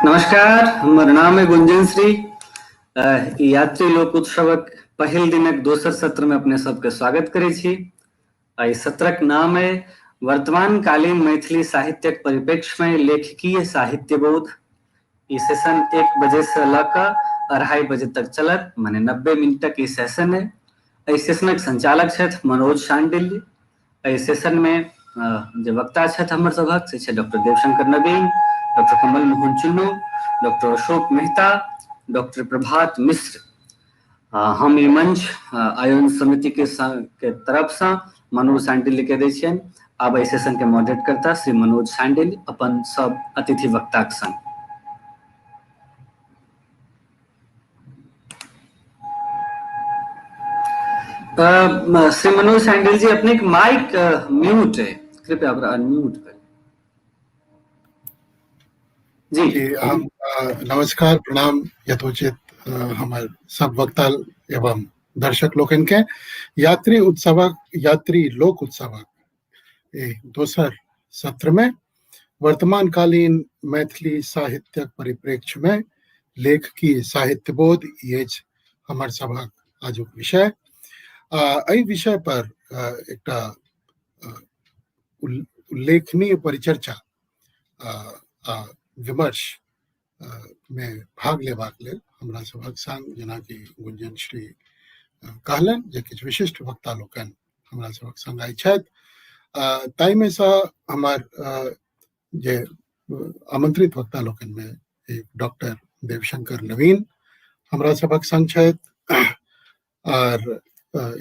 नमस्कार, हमर नाम है गुंजन श्री। ई यात्री लोक उत्सवक पहिल दिनक दोसर सत्र में अपने सबके स्वागत करै छी। एहि सत्रक नाम है वर्तमान कालीन मैथिली साहित्यक परिप्रेक्ष्य में लेखकीय साहित्य बोध। ई सेशन 1 बजे से लऽ कऽ 2:30 बजे तक चलत, माने 90 मिनटक ई सेशन है। एहि सेशनक संचालक छथि मनोज शांडिल्य। एहि सेशन में जे वक्ता छथि हमर सभक से छै doctor Devshankar Naveen, doctor Kamal Mohan Chunnu, doctor Ashok Mehta, doctor Prabhat Mishra. हम ई मंच आयोजन समिति के तरफ से मनोज शांडिल्य के दै छियनि। आब एहि सेशन के मॉडरेट करता श्री मनोज शांडिल्य अपन सब अतिथि वक्ताक संग। श्री मनोज शांडिल्य जी, अपने माइक म्यूट है, कृपया ओकरा अनम्यूट करी। जी जी, हम नमस्कार, प्रणाम यथोचित हमर सब वक्ता एवं दर्शक लोकनि के। यात्री उत्सवक, यात्री लोक उत्सवक दोसर सत्र में वर्तमान कालीन मैथिली साहित्यक परिप्रेक्ष्य में लेखकी साहित्य बोध ई अछि हमर सभक आजुक विषय। एहि विषय पर एकटा उल्लेखनीय परिचर्चा आ विमर्श में भाग लेबाक लेल हमरा सभक संग जेनाकि गुंजन श्री कहलनि जे किछु विशिष्ट वक्ता लोकनि हमरा सभक संग आइ छथि। ताहिमे सँ हमर जे आमंत्रित वक्ता लोकनि में एक डॉक्टर देवशंकर नवीन हमरा सभक संग छथि आर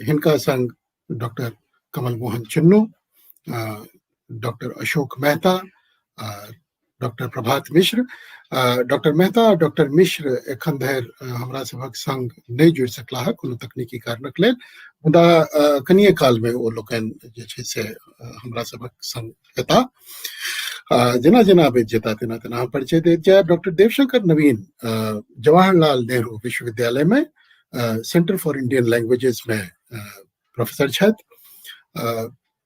हिनका संग डॉक्टर कमल मोहन चुन्नू, डॉक्टर अशोक मेहता, डॉक्टर प्रभात मिश्र। डॉक्टर मेहता आ डॉक्टर मिश्र एखन धरि हमरा सभक संग नहि जुड़ि सकलाह कोनो तकनीकी कारणक लेल, मुदा कनिये काल में ओ लोकनि जे छै से हमरा सभक संग हेता। जेना जेना अबैत जेता तेना तेना हम परिचय दैत जायब। डॉक्टर देवशंकर नवीन जवाहरलाल नेहरू विश्वविद्यालय में सेंटर फॉर इंडियन लैंग्वेजेस में प्रोफेसर छथि।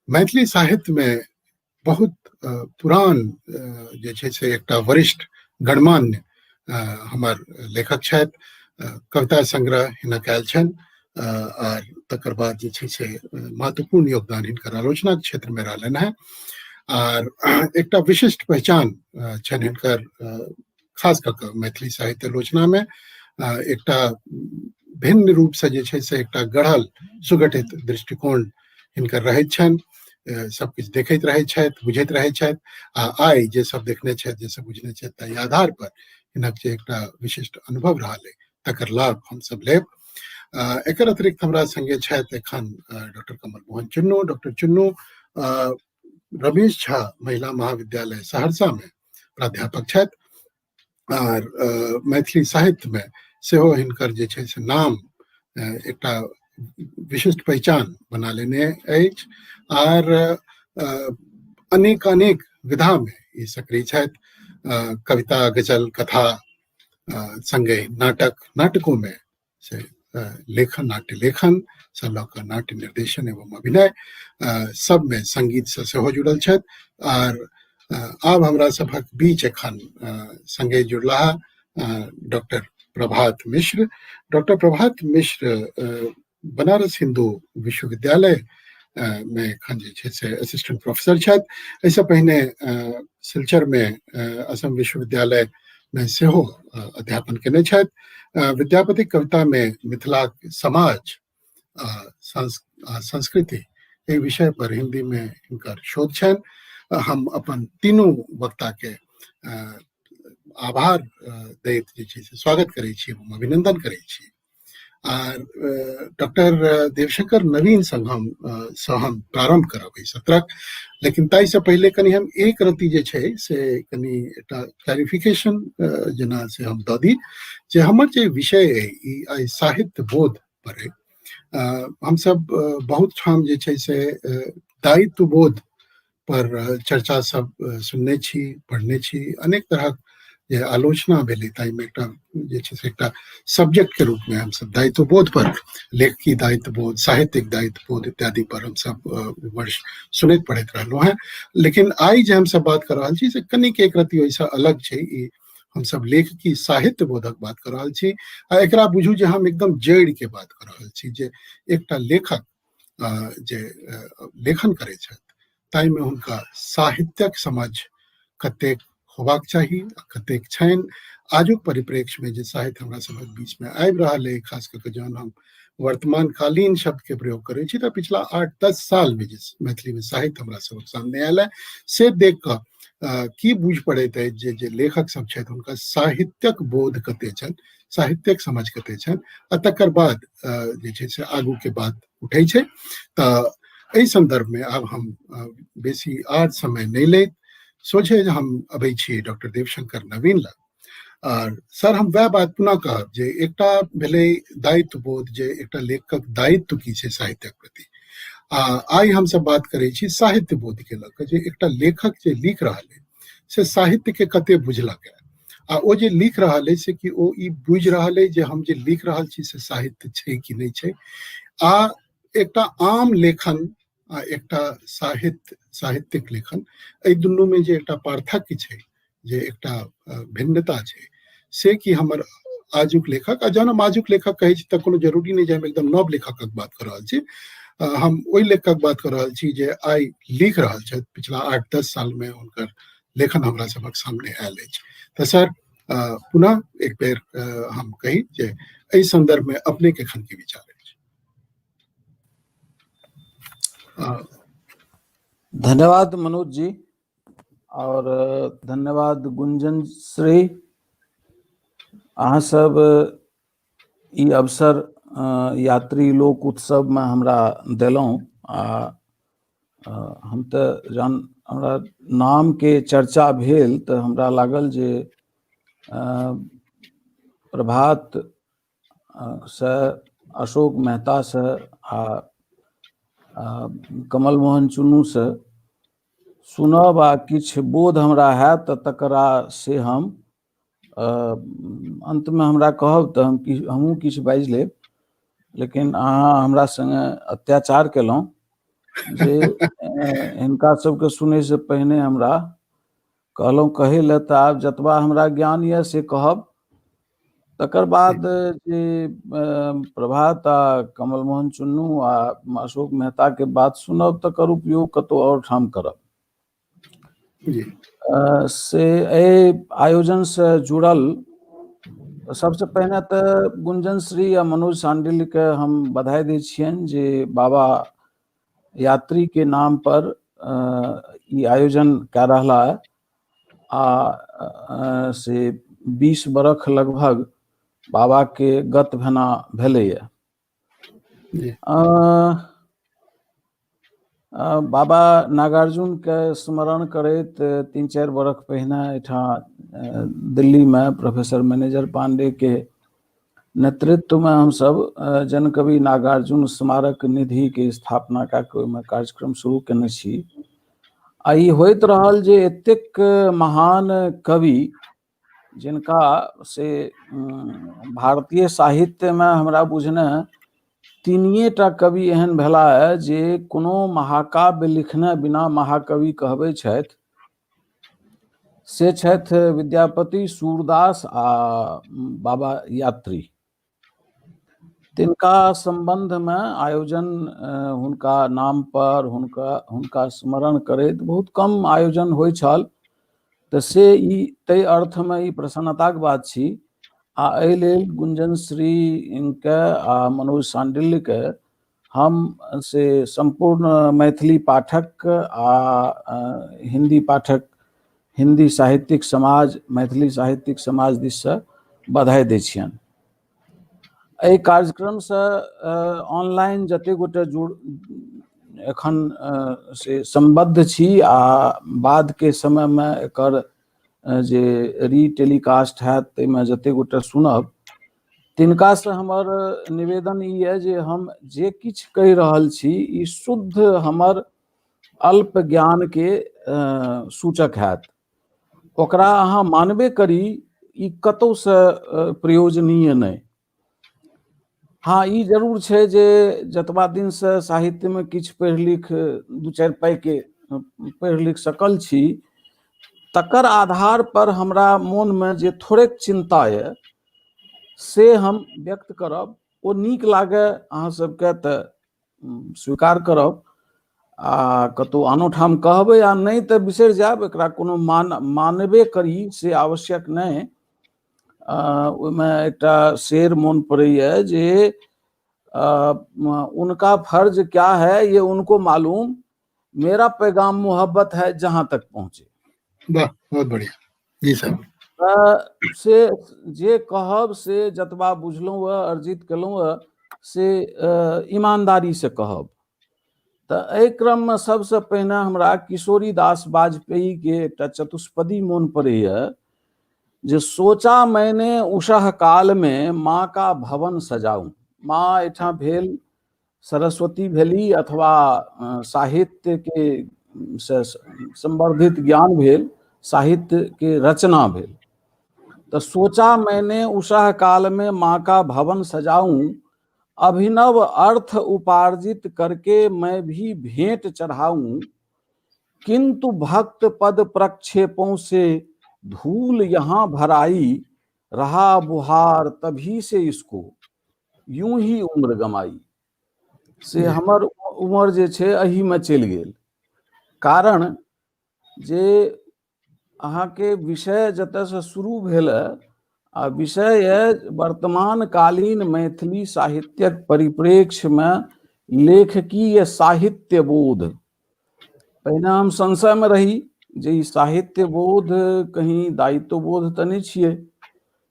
मैथिली साहित्य में बहुत पुरान जे छै से एकटा वरिष्ठ गणमान्य हमर लेखक छथि। कविता संग्रह हिनक आयल छनि आर तकर बाद जे छै से महत्वपूर्ण योगदान हिनकर आलोचना के क्षेत्र में रहलनि हेँ आर एकटा विशिष्ट पहचान छनि हिनकर, खास कऽ कऽ मैथिली साहित्य आलोचना में एकटा भिन्न रूप से जे छै से एकटा गढ़ल सुगठित दृष्टिकोण हिनकर रहैत छनि। सब किछु देखैत रहै छथि, बुझैत रहै छथि आ आइ जे सब देखने छथि, जे सब बुझने छथि, ताहि आधार पर हिनक जे एकटा विशिष्ट अनुभव रहल अइ तकर लाभ हमसब लेब। एकर अतिरिक्त हमरा संगे छथि एखन डॉक्टर कमल मोहन चुन्नू। डॉक्टर चुन्नू रमेश झा महिला महाविद्यालय सहरसा में प्राध्यापक छथि आर मैथिली साहित्य में सेहो हिनकर जे छै से नाम एकटा विशिष्ट पहचान बना लेने अछि आर अनेक अनेक विधा में ई सक्रिय छथि। कविता, गजल, कथा संगे नाटक, नाटकों में से लेखन, नाट्य लेखन से लऽ कऽ नाट्य निर्देशन एवं अभिनय सबमे संगीत से सेहो जुड़ल छथि। आर आब हमरा सभक बीच एखन संगे जुड़लाह डॉक्टर प्रभात मिश्र। डॉक्टर प्रभात मिश्र बनारस हिंदू विश्वविद्यालय में एखन जे छै से असिस्टेंट प्रोफेसर छथि। एहिसँ पहिने सिलचर में असम विश्वविद्यालय में सेहो अध्यापन केने छथि। विद्यापति कविता में मिथिला समाज संस्कृति एहि विषय पर हिंदी में हिनकर शोध छनि। हम अपन तीनू वक्ता के आभार दैत जे छै से स्वागत करै छी, हम अभिनंदन करै छी। आर डॉक्टर देवशंकर नवीन संग हम सँ हम प्रारंभ करब एहि सत्रक, लेकिन ताहिसँ पहिले कनि हम एक रति जे छै से कनि एकटा क्लैरिफिकेशन जेना से हम दऽ दी जे हमर जे विषय अइ ई आइ साहित्य बोध पर अइ। हमसब बहुत ठाम जे छै से दायित्व बोध पर चर्चा सब सुनने छी, पढ़ने छी। अनेक तरहक जे आलोचना भेलै ताहिमे एकटा जे छै से एकटा सब्जेक्ट के रूप में हमसब दायित्व बोध पर, लेखकी दायित्व बोध, साहित्यिक दायित्व बोध इत्यादि पर हमसब विमर्श सुनैत पढ़ैत रहलहुँ हेँ। लेकिन आइ जे हमसब बात कर रहल छी से कनिक एक रति ओहिसँ अलग छै। ई हमसब लेखकी साहित्य बोधक बात कऽ रहल छी आ एकरा बुझू जे हम एकदम जड़ि के बात कऽ रहल छी जे एकटा लेखक जे लेखन करै छथि ताहिमे हुनका साहित्यक समझ कतेक होबाक चाही आ कतेक छनि। आजुक परिप्रेक्ष्यमे जे साहित्य हमरा सभक बीचमे आबि रहल अइ, खास कऽ कऽ जहन हम वर्तमान कालीन शब्दके प्रयोग करै छी तऽ पिछला 8-10 सालमे जे मैथिलीमे साहित्य हमरा सभक सामने आयल है से देख कऽ की बुझि पड़ैत अछि जे जे लेखक सब छथि हुनका साहित्यक बोध कते छनि, साहित्यक समझ कते छनि आ तकर बाद जे छै से आगू के बात उठै छै। तऽ एहि संदर्भ में आब हम बेसी आर समय नहि लैत सोझे हम अबै छी डॉक्टर देवशंकर नवीन लग। आर सर हम वएह बात पुनः कहब जे एकटा भेलै दायित्व बोध, जे एकटा लेखकक दायित्व की छै साहित्यक प्रति, आ आइ हमसब बात करै छी साहित्य बोध के लऽ कऽ जे एकटा लेखक जे लिख रहल है से साहित्य के कते बुझलक है आ ओ जे लिख रहल है से कि ओ ई बुझि रहल है जे हम जे लिख रहल छी से साहित्य छै कि नहि छै। आ एकटा आम लेखन आ एकटा साहित्य साहित्यिक लेखन, एहि दुनू में जे एकटा पार्थक्य छै, जे एकटा भिन्नता छै, से कि हमर आजुक लेखक, आ जहन हम आजुक लेखक कहै छी तऽ कोनो जरूरी नहि जे हम एकदम नव लेखकक बात कऽ रहल छी, हम ओहि लेखकक बात कऽ रहल छी जे आइ लिख रहल छथि, पिछला 8-10 साल में हुनकर लेखन हमरा सभक सामने आयल अछि। तऽ सर पुनः एक बेर हम कही जे एहि संदर्भ में अपने के एखन की विचार अछि? धन्यवाद मनोज जी और धन्यवाद गुंजन श्री। अहाँ सब ई अवसर यात्री लोक उत्सव में हमरा देलहुँ आ हम तऽ जहन हमरा नामके चर्चा भेल तऽ हमरा लागल जे प्रभात से अशोक मेहता से आ कमल मोहन चुन्नू से सुनब आ किछु बोध हमरा हैत तऽ तकरा से हम अन्तमे हमरा कहब तऽ हम किछु हमहूँ किछु बाजि लेब, लेकिन अहाँ हमरा सङ्गे अत्याचार केलहुँ जे हिनका सबके सुनैसँ पहिने हमरा कहलहुँ कहै लए, तऽ आब जतबा हमरा ज्ञान यऽ से कहब। तकर बाद जे प्रभात आ कमल मोहन चुन्नू आ अशोक मेहताके बात सुनब तकर उपयोग कतहु आओर ठाम करब। से एहि आयोजनसँ जुड़ल सबसँ पहिने तऽ गुंजन श्री आ मनोज शांडिल्यके हम बधाई दै छियनि जे बाबा यात्रीके नाम पर ई आयोजन कए रहला है आ से 20 बरख लगभग बाबाके गत भेना भेलैए। बाबा नागार्जुनके स्मरण करैत 3-4 बरख पहिने एहिठाम दिल्लीमे प्रोफेसर मैनेजर पांडेके नेतृत्वमे हमसब जनकवि नागार्जुन स्मारक निधिके स्थापना कए कऽ ओहिमे कार्यक्रम शुरू केने छी। आ ई होइत रहल जे एतेक महान कवि जिनका से भारतीय साहित्यमे हमरा बुझने 3 टा कवि एहन भेला है जे कोनो महाकाव्य लिखने बिना महाकवि कहबै छथि, से छथि विद्यापति, सूरदास आ बाबा यात्री। तिनका सम्बन्धमे आयोजन हुनका नाम पर हुनका हुनका स्मरण करैत बहुत कम आयोजन होइ छल, तऽ से ई ताहि अर्थमे ई प्रसन्नताके बात छी। आ एहि लेल गुंजन श्रीके आ मनोज शांडिल्यके हम से सम्पूर्ण मैथिली पाठक आ हिन्दी पाठक, हिन्दी साहित्यिक समाज, मैथिली साहित्यिक समाज दिससँ बधाई दै छियनि। एहि कार्यक्रमसँ ऑनलाइन जतेक गोटे जुड़ एखन से सम्बद्ध छी आ बादके समयमे एकर जे रीटेलीकास्ट हैत ताहिमे जतेक गोटे सुनब तिनकासँ हमर निवेदन ई यऽ जे हम जे किछु कहि रहल छी ई शुद्ध हमर अल्प ज्ञानके सूचक हैत, ओकरा अहाँ मानबे करी ई कतहुसँ प्रयोजनीय नहि। हाँ ई जरूर छै जे जतबा दिनसँ साहित्यमे किछु पढ़ि लिख 2-4 पाइके पढ़ि लिख सकल छी तकर आधार पर हमरा मोनमे जे थोड़ेक चिन्ता यऽ से हम व्यक्त करब। ओ नीक लागय अहाँ सबके तऽ स्वीकार करब आ कतहु आनो ठाम कहबै, आ नहि तऽ बिसरि जायब। एकरा कोनो मानबे करी से आवश्यक नहि। ओहिमे एकटा शेर मोन पड़ैए जे उनका फर्ज क्या है ये उनको मालूम, मेरा पैगाम मोहब्बत है जहां तक पहुंचे। वाह, बहुत बढ़िया जी सर। से जे कहब से जतबा बुझलहुँ हँ, अर्जित केलहुँ हँ, से ईमानदारी से कहब। तऽ एहि क्रममे सबसँ पहिने हमरा किशोरी दास वाजपेयी के एकटा चतुष्पदी मोन पड़ैए जे सोचा मैंने उषा काल में माँ का भवन सजाऊं। माँ एहिठाम भेल सरस्वती भेली अथवा साहित्य के से संवर्धित ज्ञान भेल, साहित्य के रचना भेल। तो सोचा मैंने उषा काल में माँ का भवन सजाऊं, अभिनव अर्थ उपार्जित करके मैं भी भेंट चढ़ाऊं, किंतु भक्त पद प्रक्षेपों से धूल यहाँ भराई, रहा बुहार तभी से इसको यूं ही उम्र गमाई। से हमर उम्र जे छै एहिमे चलि गेल, कारण जे अहाँके विषय जतऽसँ शुरू भेल आ विषय यऽ वर्तमानकालीन मैथिली साहित्यक परिप्रेक्ष्यमे लेखकीय साहित्य बोध। पहिने हम संशयमे रही जे ई साहित्य बोध कहीं दायित्व बोध तऽ नहि छियै,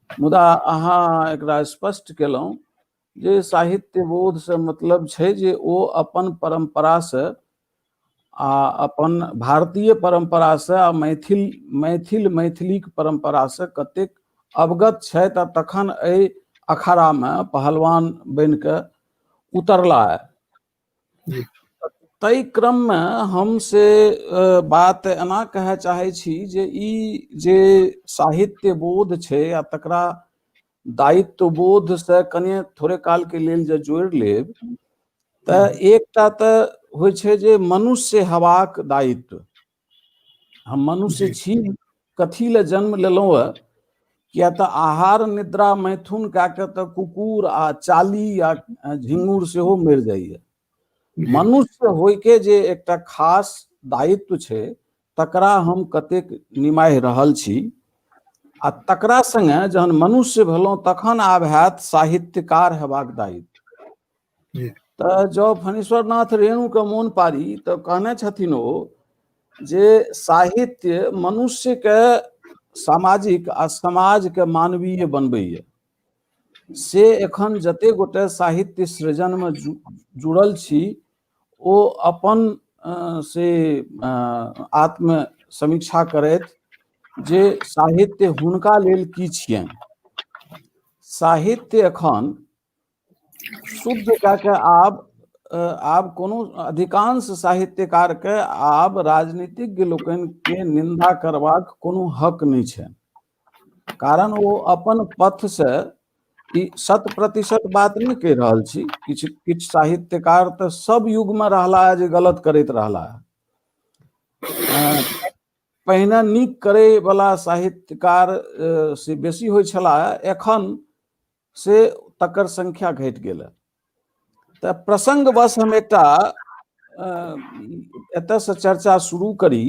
मुदा अहाँ एकरा स्पष्ट केलहुँ जे साहित्य बोधसँ मतलब छै जे ओ अपन परम्परासँ आ अपन भारतीय परम्परासँ आ मैथिल मैथिल मैथिलीक परम्परासँ कतेक अवगत छथि आ तखन एहि अखाड़ामे पहलवान बनि कऽ उतरला है। ताहि क्रममे हम से बात एना कहय चाहै छी जे ई जे साहित्य बोध छै आ तकरा दायित्व बोध से कनि थोड़े काल के लेल जे जोड़ि लेब तऽ एकटा तऽ होइ छै जे मनुष्य हेबाक दायित्व। हम मनुष्य छी, कथी लए जन्म लेलहुँ हँ? किया तऽ आहार निद्रा मैथुन कए कऽ तऽ कुकुर आ चाली आ झिंगुर सेहो मरि जाइए। मनुष्य होइके जे एकटा खास दायित्व छै तकरा हम कतेक निमाहि रहल छी, आ तकरा संगे जहन मनुष्य भेलहुँ तखन आब हैत साहित्यकार हेबाक दायित्व। तऽ जँ फणीश्वर नाथ रेणुके मोन पारी तऽ कहने छथिन ओ जे साहित्य मनुष्यके सामाजिक आ समाजके मानवीय बनबैए। से एखन जते गोटे साहित्य सृजनमे जुड़ल छी ओ अपन से आत्म समीक्षा करैत जे साहित्य हुनका लेल की छियनि। साहित्य एखन शुद्ध कए कऽ आब आब कोनो अधिकांश साहित्यकारके आब राजनीतिज्ञ लोकनिके निन्दा करबाक कोनो हक नहि छनि, कारण ओ अपन पथसँ ई 100% बात नहि कहि रहल छी, किछु किछु साहित्यकार तऽ सब युगमे रहला है जे गलत करैत रहला है। पहिने नीक करैवला साहित्यकार से बेसी होइ छलाह, एखन से तकर संख्या घटि गेल। तऽ प्रसंगवश हम एकटा एतयसँ चर्चा शुरू करी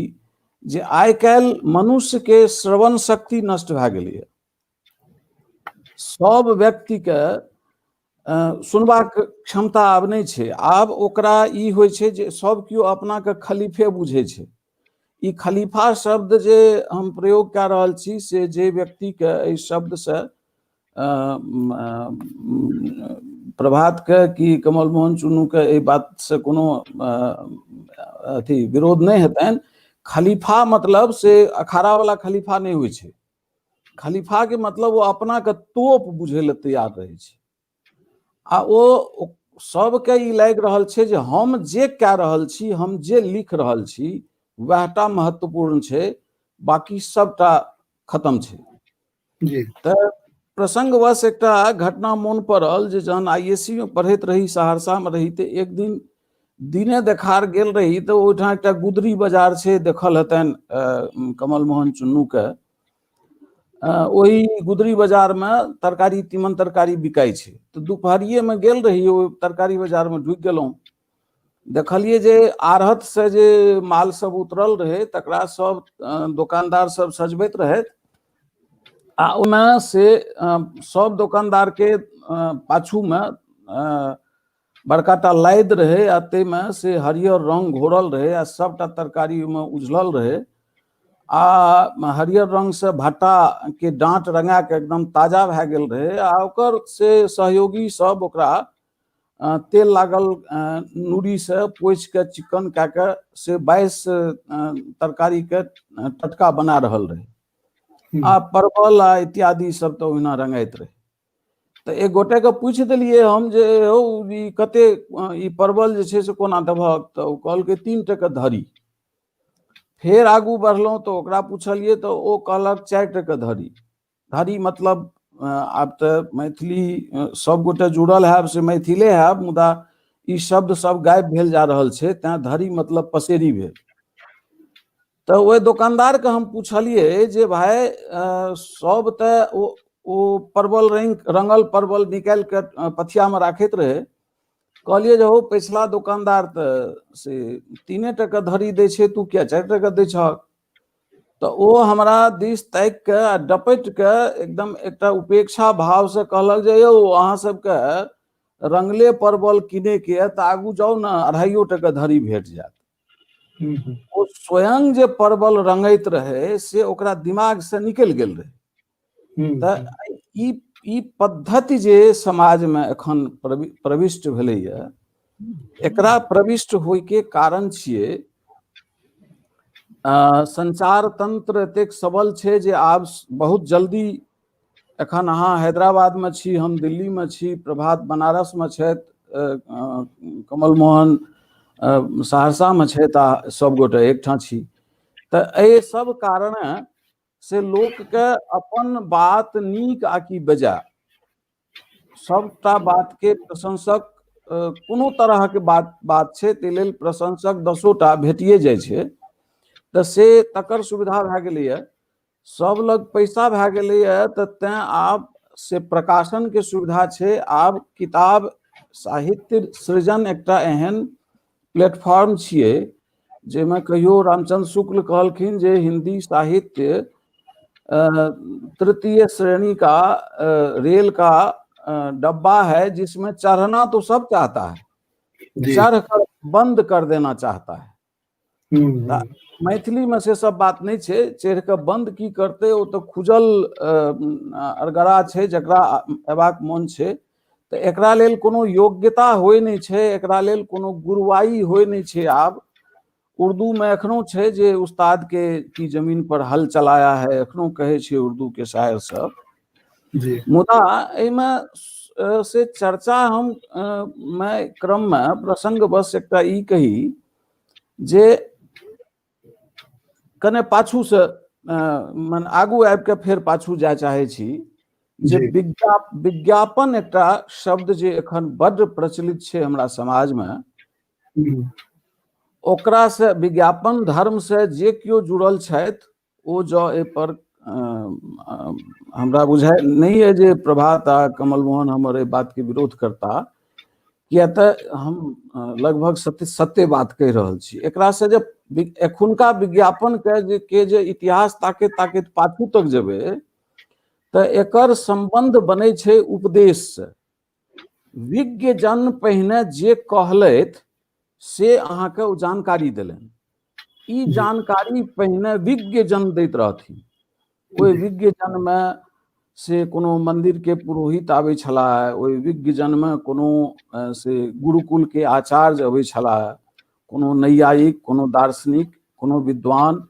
जे आइ काल्हि मनुष्यके श्रवण शक्ति नष्ट भए गेलैए। सब व्यक्तिके सुनबाक क्षमता आब नहि छै। आब ओकरा ई होइ छै जे सब केओ अपनाके खलीफे बुझै छै। ई खलीफा शब्द जे हम प्रयोग कए रहल छी से जे व्यक्तिके एहि शब्दसँ प्रभातके कि कमल मोहन चुन्नूके एहि बातसँ कोनो अथी विरोध नहि हेतनि। खलीफा मतलब से अखाड़ावला खलीफा नहि होइ छै। खलीफाके मतलब ओ अपनाके तोप बुझै लए तैयार रहै छै, आ ओ सबके ई लागि रहल छै जे हम जे कए रहल छी, हम जे लिख रहल छी वएहटा महत्वपूर्ण छै, बाकी सबटा खत्म छै। तऽ प्रसंगवश एकटा घटना मोन पड़ल जे जहन I S C मे पढ़ैत रही, सहरसामे रही, तऽ एक दिन दिने देखार गेल रही तऽ ओहिठाम एकटा गुदरी बाजार छै, देखल हेतनि कमल मोहन चुन्नूके। ओहि गुदरी बाजारमे तरकारी, तीमन तरकारी बिकाइ छै। तऽ दुपहरिएमे गेल रही, ओहि तरकारी बाजारमे ढुकि गेलहुँ। देखलियै जे आढ़त से जे माल सब उतरल रहै तकरा सब दोकानदार सब सजबैत रहथि, आ ओहिमे से सब दोकानदारके पाछूमे बड़का टा लादि रहै, आ ताहिमे से हरियर रङ्ग घोरल रहै, आ सबटा तरकारी ओहिमे उझलल रहै, आ हरियर रङ्गसँ भट्टाके डाँट रङ्गा कऽ एकदम ताजा भए गेल रहै, आ ओकर से सहयोगी सब ओकरा तेल लागल नूरीसँ पोछि कऽ चिकन कए कऽ से बाइस तरकारीके टटका बना रहल रहै, आ परवल आ इत्यादि सब तऽ ओहिना रंगाइत रहै। तऽ एक गोटेके पूछि देलियै हम जे हौ ई कते ई परवल जे छै से कोना देबहक? तऽ ओ कहलकै 3 टके धरी। फेर आगू बढ़लहुँ तऽ ओकरा पुछलियै तऽ ओ कहलक 4 टके धरी। धरी मतलब आब तऽ मैथिली सब गोटे जुड़ल हैब से मैथिले हैब, मुदा ई शब्द सब गायब भेल जा रहल छै, तैं धरी मतलब पसेरी भेल। तऽ ओहि दोकानदारके हम पुछलियै जे भाय सब तऽ ओ परवल रंग रंगल परवल निकालि कऽ पथियामे राखैत रहै। कहलियै जे हौ पछिला दोकानदार तऽ से 3 टके धरी दै छै, तू किया 4 टके दै छहक? तऽ ओ हमरा दिस ताकि कऽ आ डपटि कऽ एकदम एकटा उपेक्षा भावसँ कहलक जे यौ अहाँ सबके रंगले परवल किनैके यऽ तऽ आगू जाउ ने, 2.5 टके धरी भेट जायत। ओ स्वयं जे परवल रंगैत रहे से ओकरा दिमाग से निकलि गेल रहे। तऽ ई पद्धति जे समाजमे एखन प्रविष्ट भेलैए, एकरा प्रविष्ट होइके कारण छियै संचार तंत्र एतेक सबल छै जे आब बहुत जल्दी, एखन अहाँ हैदराबादमे छी, हम दिल्लीमे छी, प्रभात बनारसमे छथि, कमल मोहन सहरसामे छथि, आ सबगोटे एकठाम छी। तऽ एहि सब कारणे से लोकके अपन बात नीक आ कि बेजाय सबटा बातके प्रशंसक, कोनो तरहके बात छै ताहि लेल प्रशंसक 10टा भेटिए जाइ छै। तऽ से तकर सुविधा भए गेलैए, सब लग पैसा भए गेलैए, तऽ तैँ आब से प्रकाशनके सुविधा छै। आब किताब साहित्य सृजन एकटा एहन प्लेटफॉर्म छियै जाहिमे कहियो रामचंद्र शुक्ल कहलखिन जे हिंदी साहित्य तृतीय श्रेणी का रेल का डब्बा है जिसमें चढ़ना तो सब चाहता है, चढ़ कर बंद कर देना चाहता है। मैथिली में से सब बात नहीं छै, चढ़ के बंद की करते, ओ तो खुजल अरगड़ा छै जकरा अयबाक मन छै। तऽ एकरा लेल कोनो योग्यता होइ नहि छै, एकरा लेल कोनो गुरुवाई होइ नहि छै। आब उर्दू में एखनो छै जे उस्ताद के की जमीन पर हल चलाया है, एखनो कहै छै उर्दू के शायर सब। मुदा एहिमे से चर्चा हम मे क्रम में प्रसंगवश एकटा ई कही जे कने पाछू से मन आगू आबि के फेर पाछू जाय चाहे छी जे विज्ञापन एकटा शब्द जे एखन बड्ड प्रचलित छै हमरा समाज में, ओकरा से विज्ञापन धर्म से जे केओ जुड़ल छथि ओ जँ एहिपर हमरा बुझाइ नहि अइ जे प्रभात आ कमल मोहन हमर एहि बातके विरोध करता, किया तऽ हम लगभग सत्य सत्य बात कहि रहल छी। एकरा से जे एखुनका विज्ञापन के जे के जे इतिहास ताकैत ताकैत पाछू तक जेबै तऽ एकर सम्बन्ध बनै छै उपदेश से। विज्ञ जन पहिने जे कहलथि से अहाँके ओ जानकारी देलनि। ई जानकारी पहिने विज्ञ जन दैत रहथिन। ओहि विज्ञ जनमे से कोनो मंदिर के पुरोहित आबै छलाह, ओहि विज्ञ जनमे कोनो से गुरुकुल के आचार्य अबै छलाह, कोनो नैयायिक, कोनो दार्शनिक, कोनो विद्वान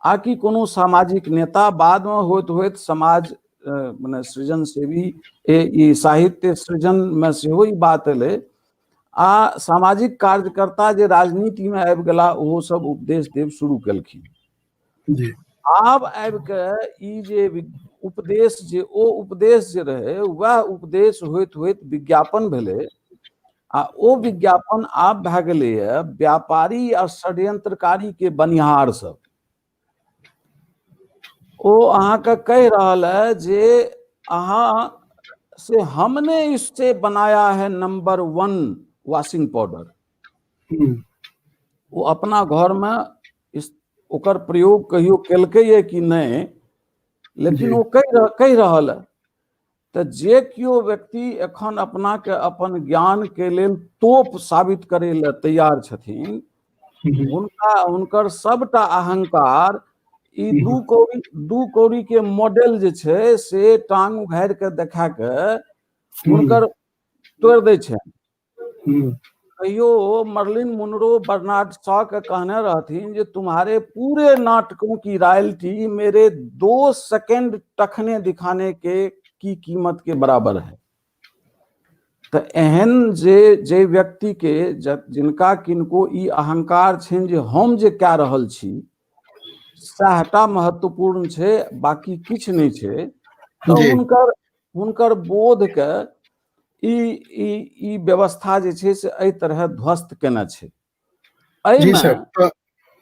आ कि कोनो सामाजिक नेता। बादमे होइत होइत समाज मने सृजन सेवी ई साहित्य सृजनमे सेहो ई बात एलै आ सामाजिक कार्यकर्ता जे राजनीतिमे आबि गेला ओहो सब उपदेश देब शुरू केलखिन। आब आबि के ई जे उपदेश जे ओ उपदेश जे रहै वएह उपदेश होइत होइत विज्ञापन भेलै। आ ओ विज्ञापन आब भए गेलैए व्यापारी आ षड्यंत्रकारी के बनिहार सब। ओ अहाँके कहि रहल है जे अहाँ से हमने इससे बनाया है नंबर 1 वॉशिंग पाउडर। ओ अपना घरमे ओकर प्रयोग कहियो केलकैए कि नहि, लेकिन ओ कहि रहल है। तऽ जे केओ व्यक्ति एखन अपनाके अपन ज्ञानके लेल तोप साबित करै लए तैयार छथिन, हुनका हुनकर सबटा अहंकार ई 2 कौड़ी के मॉडल जे छै से टांग उघारि के देखा के हुनकर तोड़ि दै छै। कहियो मर्लिन मुनरो बर्नार्ड शॉ के कहने रहथिन जे तुम्हारे पूरे नाटकों की रॉयल्टी मेरे 2 सेकेंड टखने दिखाने के की कीमत के बराबर है। तऽ एहन जे व्यक्ति के जिनका किनको ई अहंकार छनि जे हम जे कए रहल छी सएहटा महत्वपूर्ण छै, बाकी किछु नहि छै, तऽ हुनकर बोध के ई ई ई व्यवस्था जे छै से एहि तरह ध्वस्त केने छै। एहिमे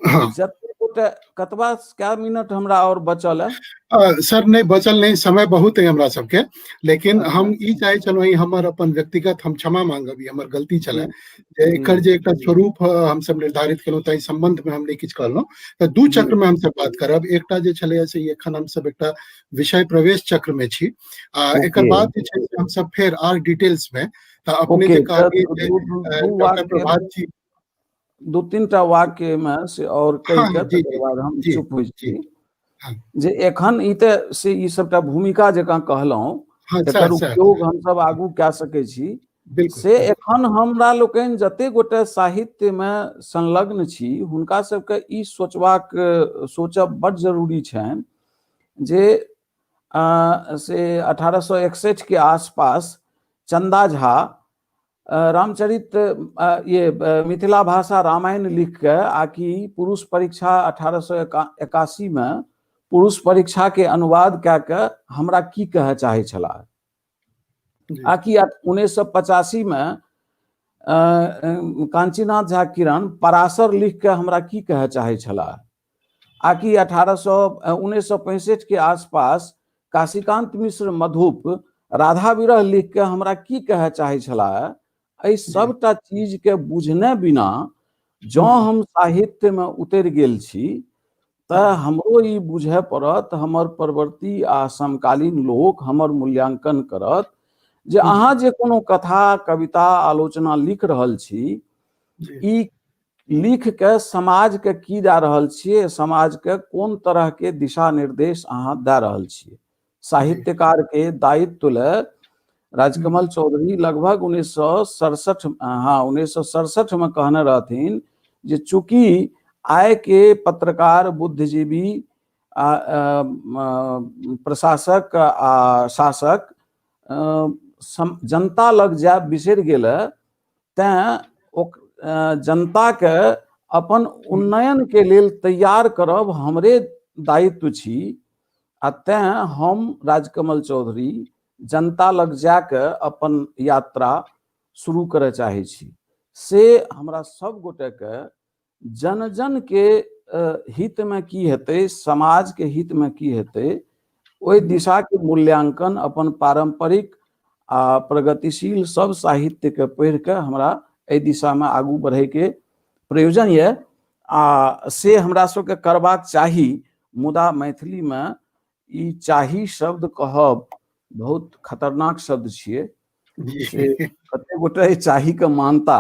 जते गोटे कतबा कै मिनट हमरा और बचल है? सर नहीं बचल नहीं, समय बहुत है हमरा सबके, लेकिन हम ई चाहे छलहुँ, ई हमर अपन व्यक्तिगत हम क्षमा मांगब, ई हमर गलती छलै जे एकर जे एकटा स्वरूप हम सब निर्धारित केलहुँ ताहि संबंध में हम नहि किछु कहलहुँ। तऽ 2 चक्र में हम सब बात करब। एकटा जे छलैए से एखन हम सब एकटा विषय प्रवेश चक्र में छी, आ एकर बाद जे छै से हम सब फेर आर डिटेल्स में। तऽ अपने जे कहलियै जे डॉक्टर प्रभात जी 2-3 टा वाक्य में से और कहि के तकर बाद हम चुप होइ छी। जे एखन ई तऽ से ई सबटा भूमिका जकाँ कहलहुँ, एकर उपयोग हमसब आगू कए सकै छी। से एखन हमरा लोकनि जते गोटे साहित्य में संलग्न छी हुनका सबके ई सोचब बड जरूरी छनि जे से 1861 के आसपास चंदा झा रामचरित ये मिथिला भाषा रामायण लिख के आकि पुरुष परीक्षा 1881 में पुरुष परीक्षा के अनुवाद कए के हमरा की कहऽ चाहै छलाह, आकि 1985 में कांचीनाथ झा किरण पराशर लिख के हमरा की कहऽ चाहै छलाह, आकि 1965 के आसपास काशीकांत मिश्र मधुप राधा विरह लिख के हमरा की कहऽ चाहै छलाह। एहि सबटा चीज के बुझने बिना जँ हम साहित्य में उतरि गेल छी तऽ हमरो ई बुझय पड़त, हमर परवर्ती आ समकालीन लोक हमर मूल्यांकन करत जे अहाँ जे कोनो कथा कविता आलोचना लिख रहल छी, ई लिख के समाज के की दए रहल छियै, समाज के कोन तरह के दिशा निर्देश अहाँ दए रहल छियै। साहित्यकार के दायित्व ले राजकमल चौधरी लगभग 1967, हाँ, 1967 में कहने रहथिन जे चूंकि आय के पत्रकार, बुद्धिजीवी, प्रशासक आ शासक जनता लग जायब बिसरि गेल है, तैं जनता के अपन उन्नयन के लेल तैयार करब हमरे दायित्व छी, आ तैं हम राजकमल चौधरी जनता लग जाके अपन यात्रा शुरू करय चाहै छी। से हमरा सब गोटे के जन जन के हित में की हेतै, समाज के हित में की हेतै, ओहि दिशा के मूल्यांकन अपन पारंपरिक आ प्रगतिशील सब साहित्य के पढ़ि के हमरा एहि दिशा में आगू बढ़े के प्रयोजन यऽ, आ से हमरा सबके करबाक चाही। मुदा मैथिली में ई चाही शब्द कहब बहुत खतरनाक शब्द छियै, से कते गोटे चाही के मानता,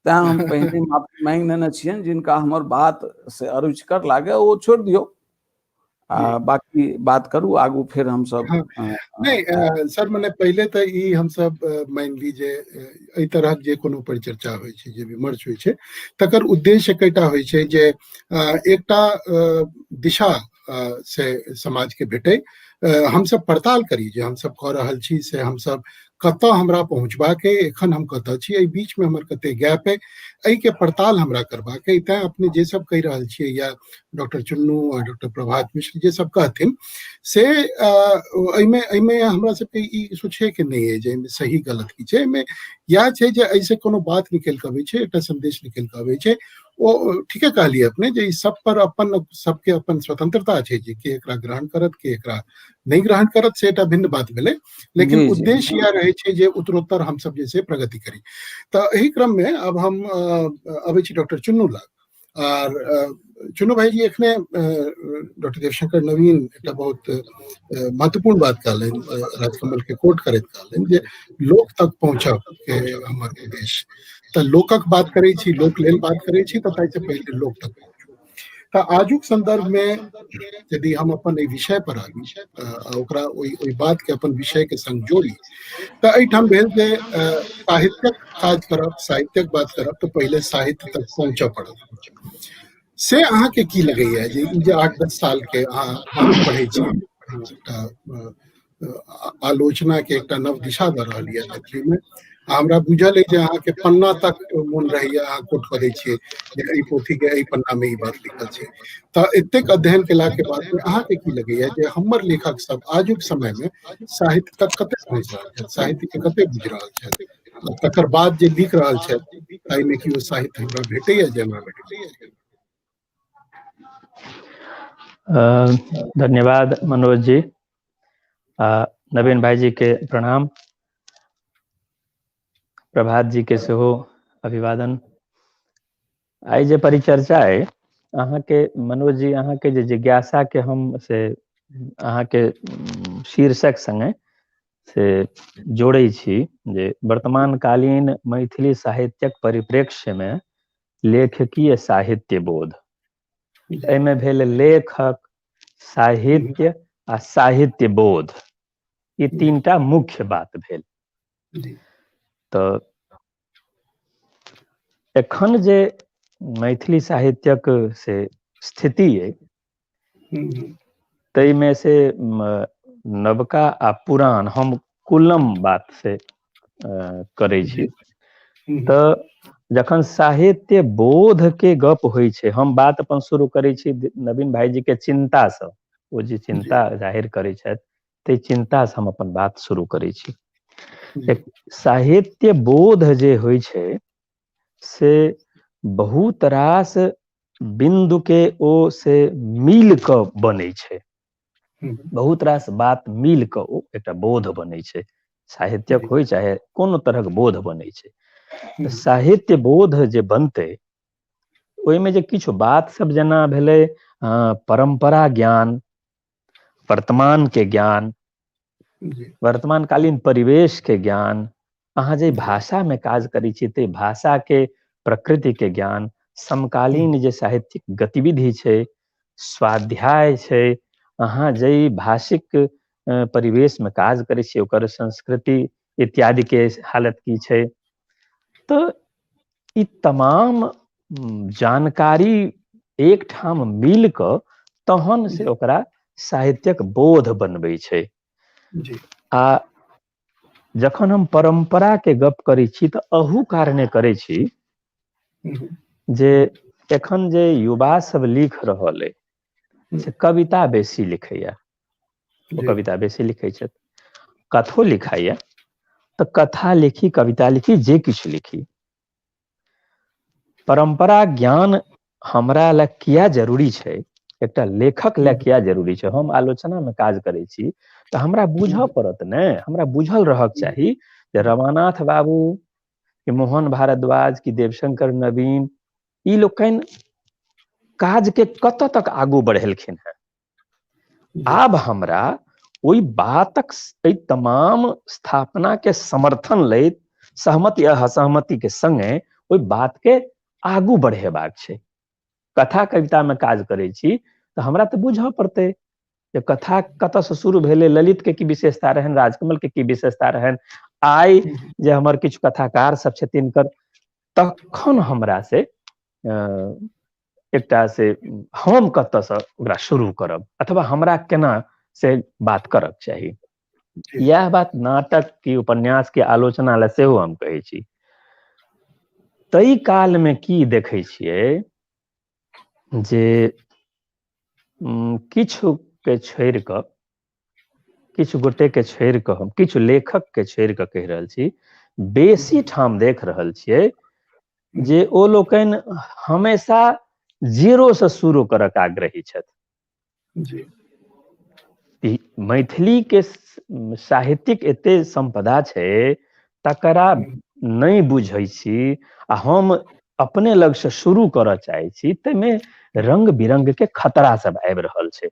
तैं हम पहिने माफी मांगि लेने छियनि। जिनका हमर बात से अरुचिकर लागे ओ छोड़ि दियौ, आ बाकी बात करू आगू फेर हमसब। नहीं सर, मने पहिले तऽ ई हमसब मानि ली जे एहि तरहक जे कोनो परिचर्चा होइ छै, जे विमर्श होइ छै, तकर उद्देश्य एकटा होइ छै जे एकटा दिशा से समाज के भेटै, हमसब पड़ताल करी जे हमसब कऽ रहल छी से हमसब कतऽ हमरा पहुँचबाक अइ, एखन हम कतऽ छी, एहि बीचमे हमर कते गैप अइ, एहिके पड़ताल हमरा करबाक अइ। तैँ अपने जे सब कहि रहल छियै या डॉक्टर चुन्नू आ डॉक्टर प्रभात मिश्र जे सब कहथिन से एहिमे एहिमे हमरा सबके ई सोचैके नहि अइ जे एहिमे सही गलत की छै। एहिमे इएह छै जे एहिसँ कोनो बात निकलि कऽ अबै छै, एकटा सन्देश निकलि कऽ अबै छै। ओ ठीके कहलियै अपने जे ई सब पर अपन सबके अपन स्वतंत्रता छै जे के एकरा ग्रहण करत के एकरा नहि ग्रहण करत, से एकटा भिन्न बात भेलै, लेकिन उद्देश्य इएह रहै छै जे उत्तरोत्तर हमसब जे छै प्रगति करी। तऽ एहि क्रम मे अब हम अबै छी डॉक्टर चुन्नू लग। आर चुन्नू भाईजी एखने डॉक्टर देवशंकर नवीन एकटा बहुत महत्वपूर्ण बात कहलनि, राजकमल के कोट करैत कहलनि जे लोक तक पहुँचब के हमर उद्देश्य। तऽ लोकक बात करै छी, लोक लेल बात करै छी, तऽ ताहिसँ पहिले लोक तक पहुँचू। तऽ आजुक संदर्भ मे यदि हम अपन एहि विषय पर आबी, ओकरा ओहि ओहि बात के अपन विषय के संग जोड़ी, तऽ एहिठाम भेल जे साहित्यक काज करब, साहित्यक बात करब, तऽ पहिले साहित्य तक पहुँचऽ पड़त। से अहाँके की लगैया जे ई जे 8-10 साल के अहाँ पढ़ै छी, एकटा आलोचना के एकटा नव दिशा दऽ रहल यऽ मैथिली में, आ हमरा बुझल अइ जे अहाँके पन्ना तक मोन रहैया, अहाँ कोट कऽ दै छियै जे एहि पोथी के एहि पन्ना में ई बात लिखल छै। तऽ एतेक अध्ययन केला के बाद में अहाँके की लगैया जे हमर लेखक सब आजुक समय में साहित्य तक कते पहुँच रहल छथि, साहित्य के कते बुझि रहल छथि, तकर बाद जे लिख रहल छथि ताहिमे की ओ साहित्य हमरा भेटैया जे हमरा भेटैया? धन्यवाद मनोज जी, नवीन भाई जी के प्रणाम, प्रभात जी के सेहो अभिवादन। आइ जे परिचर्चा अइ अहाँके मनोज जी, अहाँके जे जिज्ञासा के हम से अहाँके शीर्षक संगे से जोड़ै छी जे वर्तमान कालीन मैथिली साहित्यक परिप्रेक्ष्य में लेखकीय साहित्य बोध, एहिमे भेल लेखक, साहित्य आ साहित्य बोध, ई तीनटा मुख्य बात भेल। तऽ एखन जे मैथिली साहित्यक से स्थिति अइ ताहिमे से नवका आ पुरान हम कुलम बात से करै छी। तऽ जखन साहित्य बोध के गप होइ छै, हम बात अपन शुरू करै छी नवीन भाईजी के चिन्तासँ, ओ जे चिन्ता जाहिर करै छथि ताहि चिन्तासँ हम अपन बात शुरू करै छी। साहित्य बोध जे होइ छै से बहुत रास बिन्दु के ओ से मिल कऽ बनै छै, बहुत रास बात मिल कऽ ओ एकटा बोध बनै छै, साहित्यक होइ चाहे कोनो तरहक बोध बनै छै। तऽ साहित्य बोध जे बनतै ओहिमे जे किछु बात सब जेना भेलै परम्परा ज्ञान, वर्तमान के ज्ञान, वर्तमान कालीन परिवेश के ज्ञान, अहाँ जे भाषा में काज करै छी ताहि भाषा के प्रकृति के ज्ञान, समकालीन जे साहित्यिक गतिविधि छै, स्वाध्याय छै, अहाँ जाहि भाषिक परिवेश में काज करै छी ओकर संस्कृति इत्यादि के हालत की छै, तऽ ई तमाम जानकारी एकठाम मिल कऽ तहन से ओकरा साहित्यक बोध बनबै छै। आ जखन हम परम्परा के गप करै छी तऽ अहू कारणे करै छी जे एखन जे युवा सब लिख रहल अइ से कविता बेसी लिखैया, ओ कविता बेसी लिखै छथि, कथो लिखाइया, तऽ कथा लिखी, कविता लिखी, जे किछु लिखी, परम्परा ज्ञान हमरा लए किया जरूरी छै, एकटा लेखक लए किया जरूरी छै। हम आलोचना मे काज करै छी तऽ हमरा बुझऽ पड़त ने, हमरा बुझल रहक चाही जे रमानाथ बाबू कि मोहन भारद्वाज कि देवशंकर नवीन ई लोकनि काज के कतऽ तक आगू बढ़ेलखिन हेँ। आब हमरा ओहि बातक एहि तमाम स्थापना के समर्थन लैत सहमति असहमति के संगे ओहि बात के आगू बढ़ेबाक छै। कथा कविता में काज करै छी तऽ हमरा तऽ बुझऽ पड़तै जे कथा कतऽसँ शुरू भेलै, ललित के की विशेषता रहनि, राजकमल के की विशेषता रहनि, आइ जे हमर किछु कथाकार सब छथिन तखन हमरा से एकटा से हम कतऽसँ ओकरा शुरू करब अथवा हमरा केना से बात करक चाही। इएह बात नाटक की उपन्यास के आलोचना लए सेहो हम कहै छी। ताहि काल मे की देखै छियै जे किछु के छोड़ि कऽ, किछु गोटे के छोड़ि कऽ, हम किछु लेखक के छोड़ि कऽ कहि रहल छी, बेसी ठाम देख रहल छियै जे ओ लोकनि हमेशा जीरो से शुरू करक आग्रही छथि। जी। मैथिली के साहित्यिक एते संपदा छै तकरा नहि बुझै छी आ हम अपने लग से शुरू करऽ चाहै छी, ताहिमे रंग बिरंग के खतरा सब आबि रहल छै।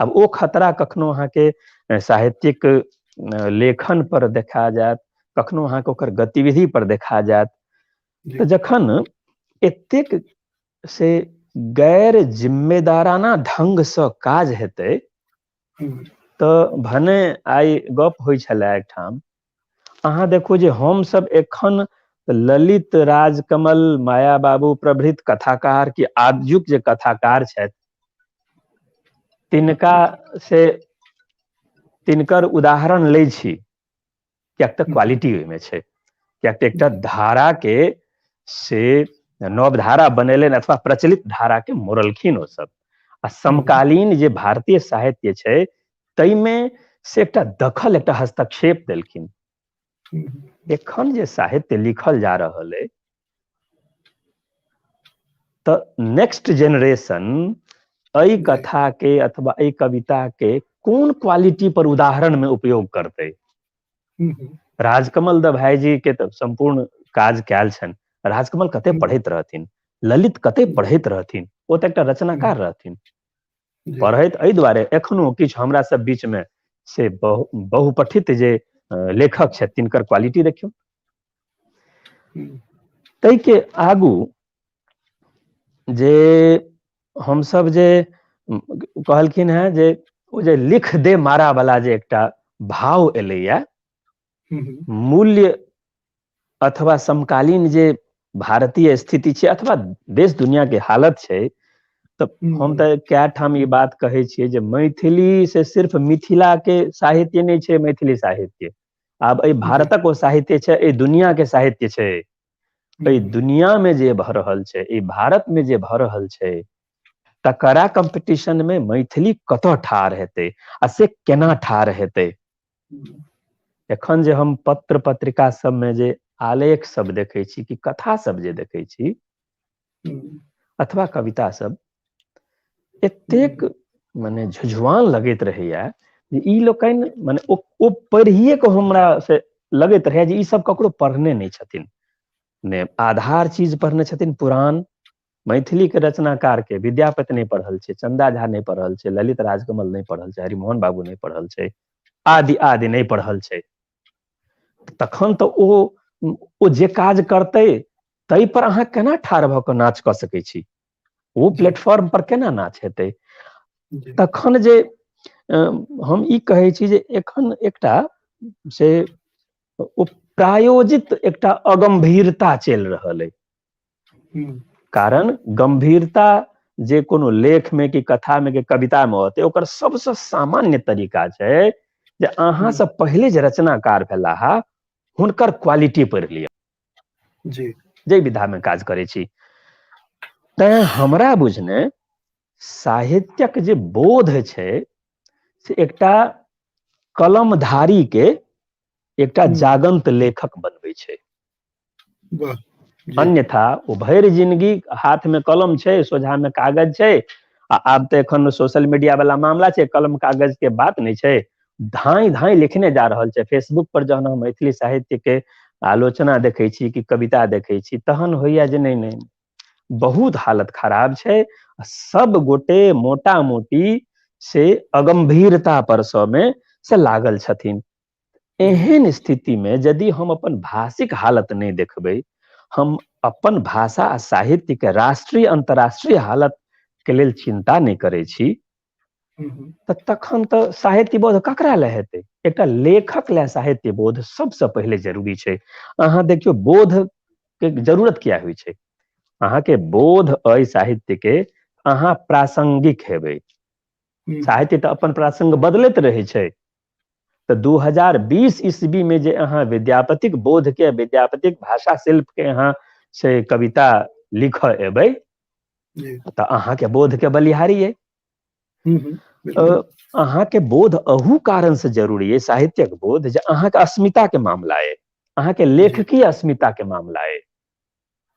आब ओ खतरा कखनो अहाँके साहित्यिक लेखन पर देखा जायत, कखनो अहाँके ओकर गतिविधि पर देखा जायत। तऽ जखन एतेक से गैर जिम्मेदाराना ढंग से काज हेतै तऽ भने आइ गप होइ छलै एकठाम, अहाँ देखू जे हमसब एखन ललित राजकमल माया बाबू प्रभृत कथाकार की आजुक जे कथाकार छथि तिनका से तिनकर उदाहरण लै छी, किएक तऽ क्वालिटी ओहिमे छै, किएक तऽ एकटा धारा के से नव धारा बनेलनि अथवा प्रचलित धारा के मोड़लखिन ओ सब। आ समकालीन जे भारतीय साहित्य छै ताहिमे से एकटा दखल, एकटा हस्तक्षेप देलखिन। एखन जे साहित्य लिखल जा रहल अइ तऽ नेक्स्ट जेनरेशन एहि कथा के अथवा एहि कविता के कोन क्वालिटी पर उदाहरण में उपयोग करतै? राजकमल द भाईजी के तऽ सम्पूर्ण काज कयल छनि। राजकमल कते पढ़ैत रहथिन, ललित कते पढ़ैत रहथिन, ओ तऽ एकटा रचनाकार रहथिन। पढ़ैत एहि दुआरे एखनो किछु हमरा सब बीच में से बहुपठित जे लेखक छथि तिनकर क्वालिटी देखियौ। ताहिके आगू जे हमसब जे कहलखिन हेँ जे ओ जे लिख दे मारा वाला जे एकटा भाव एलैया, मूल्य अथवा समकालीन जे भारतीय स्थिति छै अथवा देश दुनिया के हालत छै, तऽ हम तऽ कए ठाम ई बात कहै छियै जे मैथिली से सिर्फ मिथिला के साहित्य नहि छै, मैथिली साहित्य आब एहि भारतक ओ साहित्य छै, एहि दुनिया के साहित्य छै। एहि दुनिया में जे भऽ रहल छै, एहि भारत में जे भऽ रहल छै, तकरा कंपटीशन में मैथिली कतऽ ठाढ़ हेतै आ से केना ठाढ़ हेतै? एखन जे हम पत्र पत्रिका सबमे जे आलेख सब देखै छी कि कथा सब जे देखै छी अथवा कविता सब, एतेक मने झुझुआन लगैत रहैया जे ई लोकनि मने ओ पढ़िए कऽ हमरा से लगैत रहैया जे ई सब ककरो पढ़ने नहि छथिन, ने आधार चीज पढ़ने छथिन पुरान। मैथिली के रचनाकार के विद्यापति नहि पढ़ल छै, चंदा झा नहि पढ़ल छै, ललित राजकमल नहि पढ़ल छै, हरिमोहन बाबू नहि पढ़ल छै, आदि आदि नहि पढ़ल छै। तखन तऽ ओ जे काज करतै ताहि पर अहाँ केना ठाढ़ भऽ कऽ नाच कऽ सकै छी? ओ प्लेटफॉर्म पर केना नाच हेतै? तखन जे हम ई कहै छी जे एखन एकटा से ओ प्रायोजित एकटा अगंभीरता चलि रहल अइ। कारण गंभीरता जे कोनो लेख में कि कथा में कि कविता में होतै, ओकर सबसँ सामान्य तरीका छै जे अहाँ से पहिले जे रचनाकार भेलाह हुनकर क्वालिटी पढ़ि लिअ जी, जाहि विधा में काज करै छी। तैं हमरा बुझने साहित्यक जे बोध छै से एकटा कलमधारी के एकटा जागंत लेखक बनबै छै। अन्यथा ओ भरि जिंदगी हाथ में कलम छै, सोझा में कागज छै, आ आब तऽ एखन सोशल मीडिया वाला मामला छै, कलम कागज के बात नहि छै, धाई धाई लिखने जा रहल छै। फेसबुक पर जहन हम मैथिली साहित्य के आलोचना देखै छी कि कविता देखै छी तहन होइया जे नहि नहि बहुत हालत खराब छै, सब गोटे मोटा मोटी से अगंभीरता पर सबमे से लागल छथिन। एहन स्थिति में यदि हम अपन भाषिक हालत नहि देखबै, हम अपन भाषा आ साहित्य के राष्ट्रीय अंतर्राष्ट्रीय हालत के लेल चिंता नहि करै छी, तऽ तखन तऽ साहित्य बोध ककरा लए हेतै? एकटा लेखक लए साहित्य बोध सबसँ पहिले जरूरी छै। अहाँ देखियौ बोध के जरूरत किया होइ छै? अहाँके बोध अइ साहित्य के, अहाँ प्रासंगिक हेबै। साहित्य तऽ अपन प्रासंग बदलैत रहै छै, तऽ 2020 ईस्वी में जे अहाँ विद्यापतिक बोध के, विद्यापतिक भाषा शिल्प के अहाँ से कविता लिखऽ एबै तऽ अहाँके बोध के बलिहारी अइ। अहाँके बोध अहू कारण से जरूरी अइ, साहित्यक बोध, जे अहाँके अस्मिता के मामला अइ, अहाँके लेखकीय अस्मिता के मामला अइ।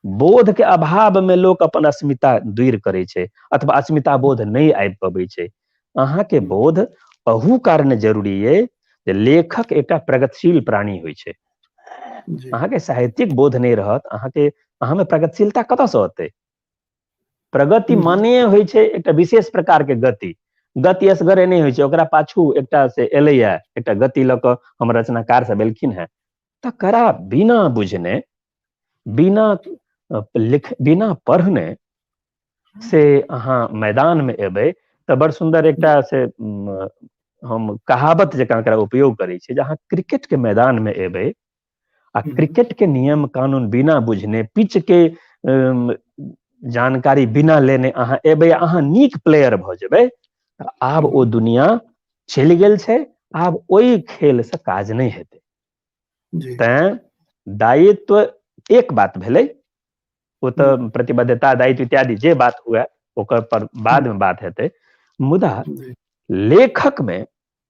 बोध के अभाव में लोक अपन अस्मिता दूर करै छै अथवा अस्मिता बोध नहि आबि पबै छै। अहाँके बोध अहू कारण जरूरी अइ जे लेखक एकटा प्रगतिशील प्राणी होइ छै। अहाँके साहित्यिक बोध नहि रहत, अहाँके अहाँमे प्रगतिशीलता कतऽसँ अतै? प्रगति माने होइ छै एकटा विशेष प्रकार के गति। गति असगरे नहि होइ छै, ओकरा पाछू एकटा से एलैया, एकटा गति लऽ कऽ हमर रचनाकार सब एलखिन हेँ। तकरा बिना बुझने, बिना लिख, बिना पढ़ने से अहाँ मैदान में एबै तऽ बड़ सुन्दर एकटा से हम कहावत जकाँ एकरा उपयोग करै छी जे अहाँ क्रिकेट के मैदान में एबै आ क्रिकेट के नियम कानून बिना बुझने, पिच के जानकारी बिना लेने अहाँ एबै, अहाँ नीक प्लेयर भऽ जेबै, तऽ आब ओ दुनिया चलि गेल छै, आब ओहि खेल से काज नहि हेतै। तैं दायित्व एक बात भेलै, ओ तऽ प्रतिबद्धता, दायित्व इत्यादि जे बात हुए ओकर पर बाद में बात हेतै, मुदा लेखक में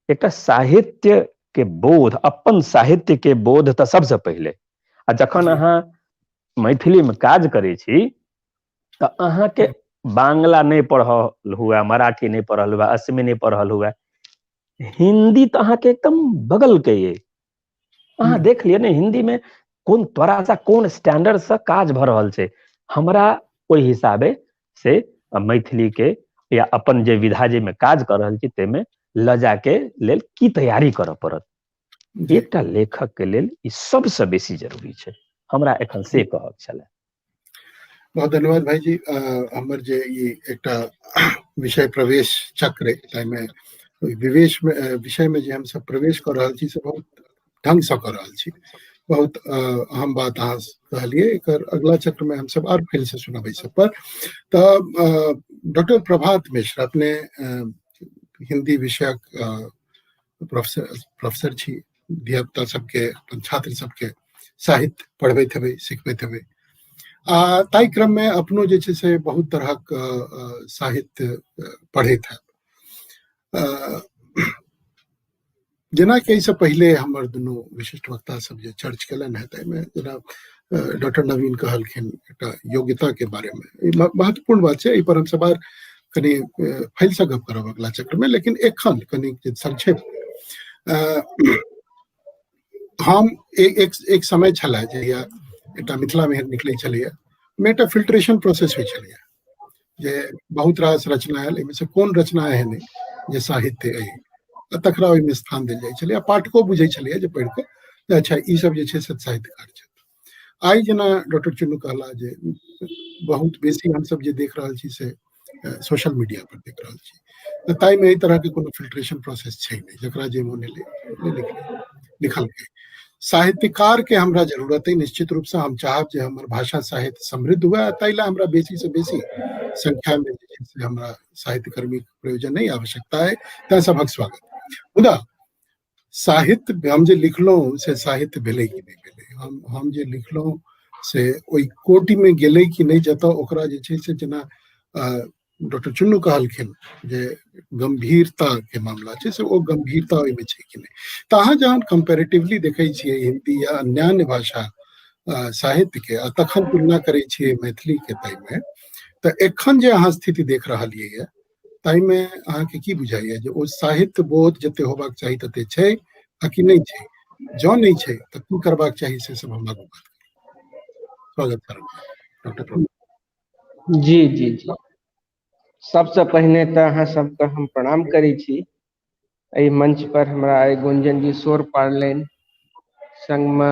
एकटा साहित्य के बोध, अपन साहित्य के बोध तऽ सबसँ पहिले। आ जखन अहाँ मैथिली में काज करै छी तऽ अहाँके बांग्ला नहि पढ़ल हुए, मराठी नहि पढ़ल हुए, असमी नहि पढ़ल हुए, हिंदी तऽ अहाँके एकदम बगल के ये। अहाँ देख लिअ ने हिंदी में कोन त्वरा, कोन स्टैंडर्ड से काज भऽ रहल छै। हमरा ओहि हिसाबे से मैथिली के या अपन जे विधा जाहिमे काज कऽ रहल छी ताहिमे लऽ जाके लेल की तैयारी करऽ पड़त, एकटा लेखक के लेल ई सबसँ बेसी जरूरी छै। हमरा एखन से कहब छलै। बहुत धन्यवाद भाईजी। हमर जे ई एकटा विषय प्रवेश चक्र, ताहिमे विवेश में विषय में जे हमसब प्रवेश कऽ रहल छी से बहुत ढंग से कऽ रहल छी। बहुत अहम बात अहाँ कहलियै। एकर अगला चक्र में हमसब आर फेर से सुनबै सब पर। तऽ डॉक्टर प्रभात मिश्र अपने हिंदी विषयक प्रोफेसर छी, धियापुता सबके, अपन छात्र सबके साहित्य पढ़बैत हेबै, सिखबैत हेबै, आ ताहि क्रम में अपनो जे छै से बहुत तरहक साहित्य पढ़ैत हैब। जेनाकि एहिसँ पहिले हमर दुनू विशिष्ट वक्ता सब जे चर्च केलनि हेँ, ताहिमे जेना डॉक्टर नवीन कहलखिन एकटा योग्यता के बारे में, ई महत्वपूर्ण बात छै। एहि पर हम सब आर कनि फैलसँ गप करब अगला चक्र में, लेकिन एखन कनि संक्षेप। हम एक एक, एक समय छलै जहिया एकटा मिथिला में निकलै छलैया, ओहिमे एकटा फिल्ट्रेशन प्रोसेस होइ छलैया जे बहुत रास रचना आयल, एहिमे से कोन रचना एहन अइ जे साहित्य अइ, आ तकरा ओहिमे स्थान देल जाइ छलै। आ पाठको बुझै छलैया जे पढ़ि कऽ जे अच्छा ई सब जे छै से साहित्यकार छथि। आइ जेना डॉक्टर चुन्नू कहला जे बहुत बेसी हमसब जे देख रहल छी से सोशल मीडिया पर देख रहल छी, तऽ ताहिमे एहि तरहके कोनो फिल्ट्रेशन प्रोसेस छै नहि, जकरा जे मोन एलै लिखलकै। साहित्यकार के हमरा जरूरत है निश्चित रूप से। हम चाहब जे हमर भाषा साहित्य समृद्ध हुए, ताहि ला हमरा बेसी से बेसी संख्या में जे छै से हमरा साहित्यकर्मी के प्रयोजन नहीं, आवश्यकता है, तैं सबक स्वागत। मुदा साहित्य हम जे लिखलहुँ से साहित्य भेलै कि नहि भेलै, हम जे लिखलहुँ से ओहि कोटि में गेलै कि नहि, जतऽ ओकरा जे छै से जेना डॉक्टर चुन्नू कहलखिन जे गंभीरता के मामला छै, से ओ गंभीरता ओहिमे छै कि नहि। तऽ अहाँ जहन कम्पेरेटिवली देखै छियै हिंदी या अन्यान्य भाषा साहित्य के, आ तखन तुलना करै छियै मैथिली के ताहिमे, तऽ एखन जे अहाँ स्थिति देख रहलियै यऽ ताहिमे अहाँके की बुझाइया जे ओ साहित्य बोध जते होबाक चाही तते छै आ कि नहि छै? जँ नहि छै तऽ की करबाक चाही से सब हम आगू बात करब। स्वागत करब डॉक्टर प्रभु। जी जी जी, सबसँ पहिने तऽ अहाँ सबके हम प्रणाम करै छी। एहि मंच पर हमरा आइ गुंजन जी शोर पाड़लनि, संगमे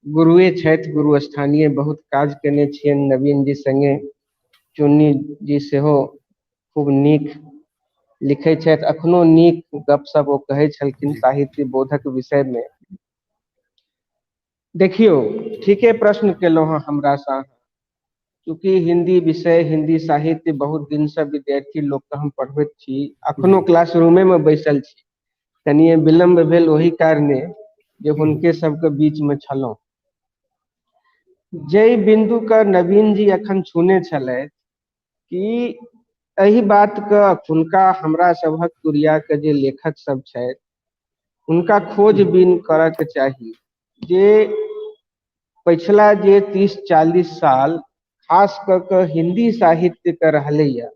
गुरुए छथि, गुरु स्थानीय बहुत काज केने छियनि नवीन जी संगे, चुन्नी जी सेहो खूब नीक लिखै छथि, अखनो नीक गपशप ओ कहै छलखिन साहित्य बोधक विषयमे। देखियौ, ठीके प्रश्न केलहुँ हँ हमरासँ अहाँ। चूँकि हिंदी विषय, हिंदी साहित्य बहुत दिनसँ विद्यार्थी लोकके हम पढ़बैत छी, अखनो क्लासरूमे मे बैसल छी, कनिए विलम्ब भेल ओहि कारणे जे हुनके सबके बीच में छलहुँ। जाहि बिन्दु के नवीन जी अखन छूने छलथि कि एहि बात के अखुनका हमरा सभक तुरिया के जे लेखक सब छथि हुनका खोजबीन करऽ के चाही जे पछिला जे 30-40 साल खास कऽ के हिन्दी साहित्य के रहलैया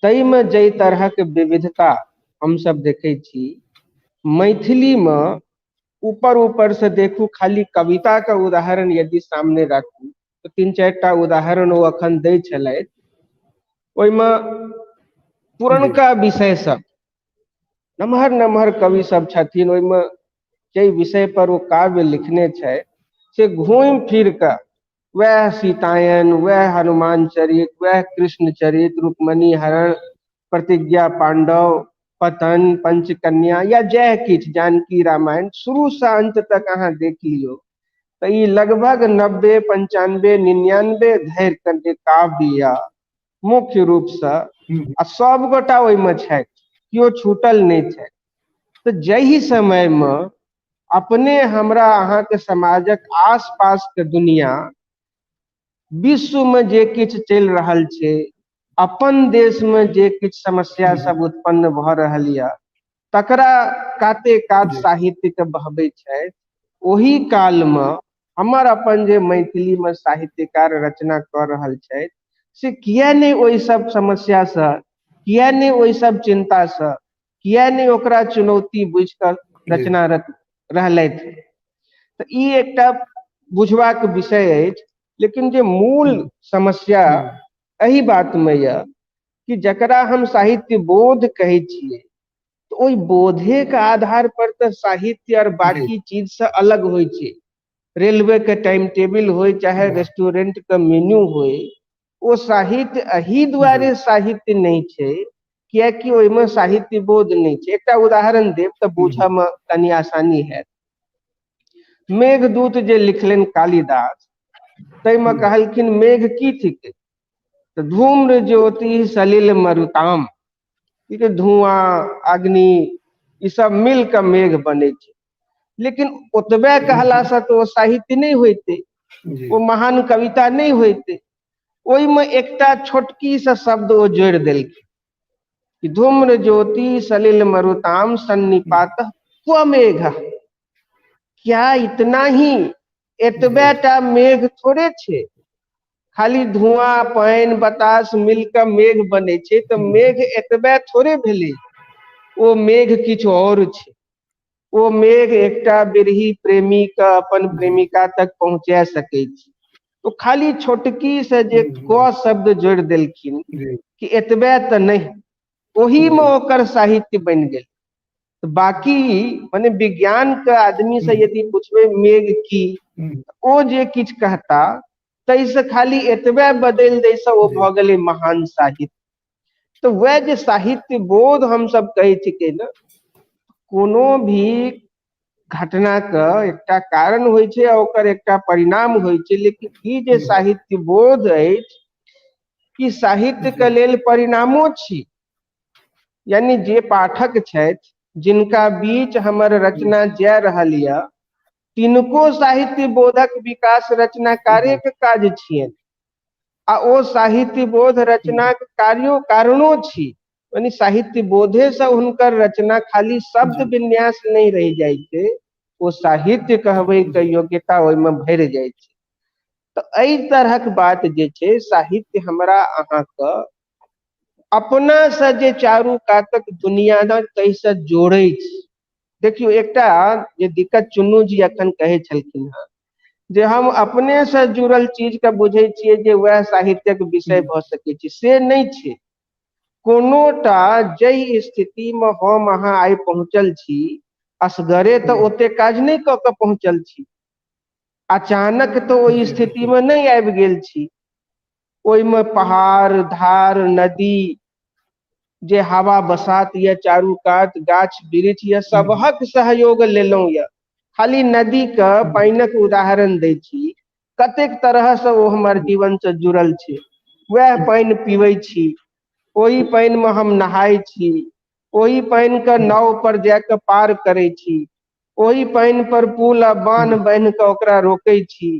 ताहिमे जाहि तरहक विविधता हमसब देखै छी, मैथिलीमे ऊपर ऊपर से देखू, खाली कविता के उदाहरण यदि सामने राखू तऽ 3-4 टा उदाहरण ओ अखन दै छलथि, ओहिमे पुरनका विषय सब नमहर नमहर कवि सब छथिन, ओहिमे जाहि विषय पर ओ काव्य लिखने छथि से घूमि फिर कऽ वएह सीतायन, वएह हनुमान चरित, वएह कृष्ण चरित, रुक्मणी हरण, प्रतिज्ञा पांडव, पतन, पंचकन्या या जय किछु, जानकी रामायण, शुरू से अंत तक अहाँ देख लियौ तऽ ई लगभग 90, 95, 99 धरि के जे काव्य यऽ मुख्य रूपसँ आ सब गोटा ओहिमे छथि, केओ छूटल नहि छथि। तऽ जाहि समयमे अपने हमरा अहाँके समाजक आसपास के दुनिया, विश्व में जे किछु चलि रहल छै, अपन देश में जे किछु समस्या सब उत्पन्न भऽ रहल यऽ तकरा काते कात साहित्य के बहबै छथि, ओहि काल मे हमर अपन जे मैथिली मे साहित्यकार रचना कऽ रहल छथि से किया नहि ओहि सब समस्या सँ, किया नहि ओहि सब चिंता सँ, किया नहि ओकरा चुनौती बुझि कऽ रचना रहलथि। तऽ ई एकटा बुझबाक विषय अछि। लेकिन जे मूल समस्या एहि बात मे यऽ कि जकरा हम साहित्य बोध कहै छियै तऽ ओहि बोधे के आधार पर तऽ साहित्य और बाकी चीज से अलग होइ छै। रेलवे के टाइम टेबल होइ चाहे रेस्टोरेंट के मेन्यू होइ, ओ साहित्य एहि दुआरे साहित्य नहि छै कियाकि ओहिमे साहित्य बोध नहि छै। एकटा उदाहरण देब तऽ बुझऽ मे कनि आसानी हैत। मेघदूत जे लिखलनि कालिदास, ताहिमे कहलखिन मेघ की थिकै, तऽ धूम्र ज्योति सलिल मरुताम, धुआं अग्नि ई सब मिल कऽ मेघ बनै छै। लेकिन ओतबे कहलासँ तऽ ओ साहित्य नहि होइतै, ओ महान कविता नहि होइतै। ओहिमे एकटा छोटकी सँ शब्द ओ जोड़ि देलखिन कि धूम्र ज्योति सलिल मरुताम सन्निपात क्व मेघ। क्या इतना ही, एतबे टा मेघ थोड़े छै, खाली धुआं पानि बतास मिल कऽ मेघ बनै छै, तऽ मेघ एतबे थोड़े भेलै, ओ मेघ किछु आओर छै। ओ मेघ एकटा बिरही प्रेमी के अपन प्रेमिका तक पहुँचा सकै छै। तो खाली छोटकी से जे क शब्द जोड़ि देलखिन कि एतबे तऽ नहि, ओहि मे ओकर साहित्य बनि गेल। बाकी माने विज्ञान के आदमी से यदि पूछबै मेघ की, ओ जे किछु कहता ताहिसँ खाली एतबे बदलि दैसँ ओ भऽ गेलै महान साहित्य। तऽ वएह जे साहित्य बोध हमसब कहै छिकै ने, कोनो भी घटना के एकटा कारण होइ छै आ ओकर एकटा परिणाम होइ छै, लेकिन ई जे साहित्य बोध अछि ई साहित्य के लेल परिणामो छी। यानी जे पाठक छथि जिनका बीच हमर रचना जा रहल यऽ तिनको साहित्य बोधक विकास रचनाकारे के काज छियनि, आ ओ साहित्य बोध रचनाक कार्यो कारणो छी। यानी साहित्य बोधे से हुनकर रचना खाली शब्द विन्यास नहि रहि जाइ छै, ओ साहित्य कहबै के योग्यता ओहिमे भरि जाइ छै। तऽ एहि तरहक बात जे छै साहित्य हमरा अहाँके अपना से जे चारू कातक दुनिया ताहिसँ जोड़ै छै। देखियौ एकटा जे दिक्कत चुन्नू जी अखन कहै छलखिन हँ जे हम अपने से जुड़ल चीज के बुझै छियै जे वएह साहित्यक विषय भऽ सकै छै, से नहि छै। कोनोटा जाहि स्थिति मे हम अहाँ आइ पहुँचल छी, असगरे तऽ ओते काज नहि कऽ के पहुँचल छी, अचानक तऽ ओहि स्थिति मे नहि आबि गेल छी। ओहिमे पहाड़, धार, नदी, जे हवा बसात यऽ चारू कात, गाछ वृक्ष यऽ, सबहक सहयोग लेलहुँ यऽ। खाली नदी के पानिक उदाहरण दै छी, कतेक तरहसँ ओ हमर जीवनसँ जुड़ल छै। वएह पानि पीबै छी, ओहि पानिमे हम नहाय छी, ओहि पानि के नाव पर जाय कऽ पार करै छी, ओहि पानि पर पुल आ बान्ह बान्हि कऽ ओकरा रोकै छी,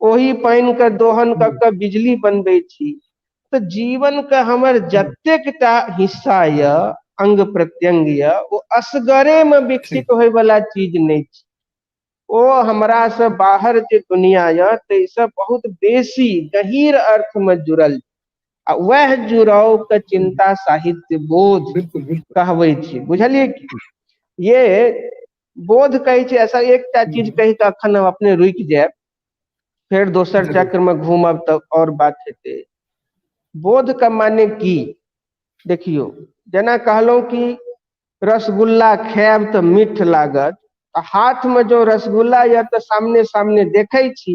ओहि पानि के दोहन कऽ कऽ बिजली बनबै छी। तऽ जीवन के हमर जतेक टा हिस्सा यऽ, अंग प्रत्यंग यऽ, ओ असगरे मे विकसित होय वाला चीज नहि छै। ओ हमरा से बाहर जे दुनिया यऽ ताहिसँ बहुत बेसी गहीर अर्थ मे जुड़ल, आ वएह जुड़ाव के चिंता साहित्य बोध कहबै छी। बुझलियै की? ये बोध कहै छै। ऐसा एकटा चीज कहि कऽ अखन हम अपने रुकि जायब, फेर दोसर चक्र मे घूमब तऽ और बात हेतै। बोध के माने की? देखियौ, जेना कहलहुँ कि रसगुल्ला खायब तऽ मीठ लागत, तऽ हाथ मे जो रसगुल्ला यऽ तऽ सामने सामने देखै छी,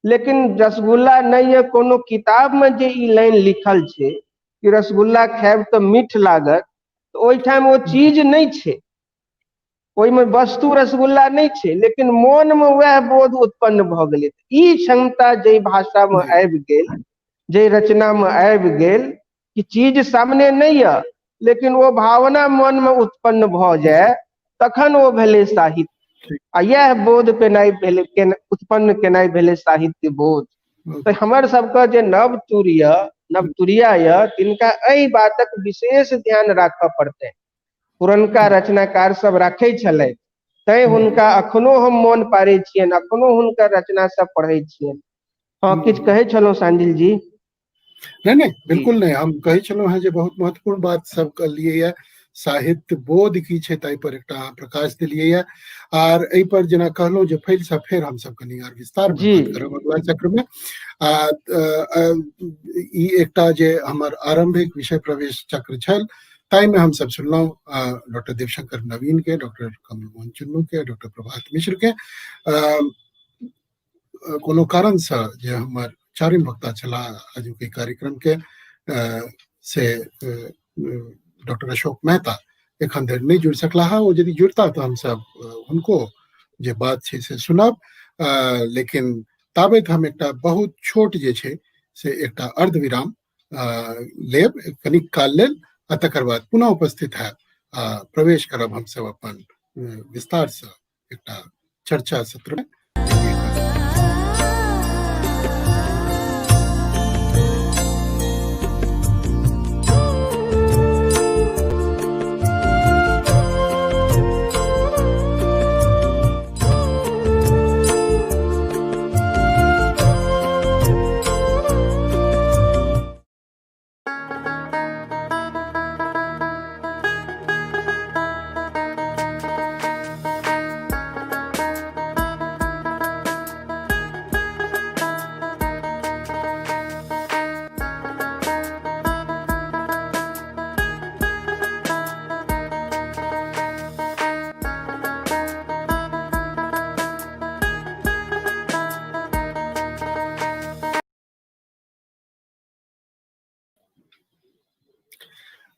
लेकिन रसगुल्ला नहि यऽ, कोनो किताब मे जे ई लाइन लिखल छै कि रसगुल्ला खायब तऽ मीठ लागत, तऽ ओहिठाम ओ चीज नहि छै, ओहिमे वस्तु रसगुल्ला नहि छै, लेकिन मोन मे वएह बोध उत्पन्न भऽ गेलै। ई क्षमता जाहि भाषा मे आबि गेल, जाहि रचना मे आबि गेल कि चीज सामने नहि यऽ लेकिन ओ भावना मन मे उत्पन्न भऽ जाय, तखन ओ भेलै साहित्य। आ इएह बोध पेनाइ भेलै, उत्पन्न केनाइ भेलै साहित्य बोध। तऽ हमर सबके जे नव तुर यऽ, नवतुरिया यऽ, तिनका एहि बातक विशेष ध्यान राखऽ पड़तै। पुरनका रचनाकार सब राखै छलथि, तैं हुनका अखनो हम मोन पाड़ै छियनि, अखनो हुनकर रचना सब पढ़ै छियनि। हँ, किछु कहै छलहुँ सांडिल जी? नहि नहि, बिल्कुल नहि। हम कहै छलहुँ हेँ जे बहुत महत्वपूर्ण बात सब कहलियै ये। साहित्य बोध की छै ताहि पर एकटा अहाँ प्रकाश देलियै ये, आर एहि पर जेना कहलहुँ जे फैल से फेर हमसब कनि आर विस्तार मे बात करब अगला चक्र मे। आ ई एकटा जे हमर आरंभिक विषय प्रवेश चक्र छल ताहिमे हमसब सुनलहुँ डॉक्टर देवशंकर नवीन के, डॉक्टर कमल मोहन चुन्नू के, डॉक्टर प्रभात मिश्र के। कोनो कारणसँ जे हमर चारिम वक्ता छलाह आजुके कार्यक्रम के से डॉक्टर अशोक मेहता एखन धरि नहि जुड़ि सकला है। ओ यदि जुड़ता तऽ हमसब हुनको जे बात छै से सुनब, लेकिन ताबत हम एकटा बहुत छोट जे छै से एकटा अर्धविराम लेब कनिक काल लेल, आ तकर बाद पुनः उपस्थित हैब आ प्रवेश करब हमसब अपन विस्तारसँ एकटा चर्चा सत्र में।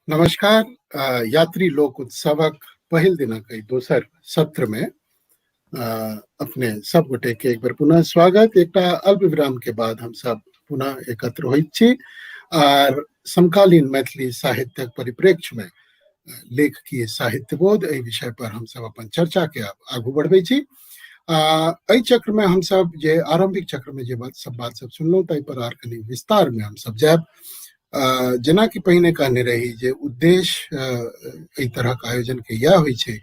नमस्कार। यात्री लोक उत्सवक पहिल दिनक एहि दोसर सत्र में अपने सब गोटे के एक बेर पुनः स्वागत। एकटा अल्प विराम के बाद हम सब पुनः एकत्र होइत छी आर समकालीन मैथिली साहित्यक परिप्रेक्ष्य में लेखकीय साहित्य बोध एहि विषय पर हम सब अपन चर्चा के आगू बढ़बै छी। एहि चक्र में हम सब जे आरंभिक चक्र में जे बात सब सुनलहुँ ताहि पर आर कनि विस्तार में हम सब जायब। जेना कि पहिने कहने रही जे उद्देश्य एहि तरहक आयोजन के इएह होइ छै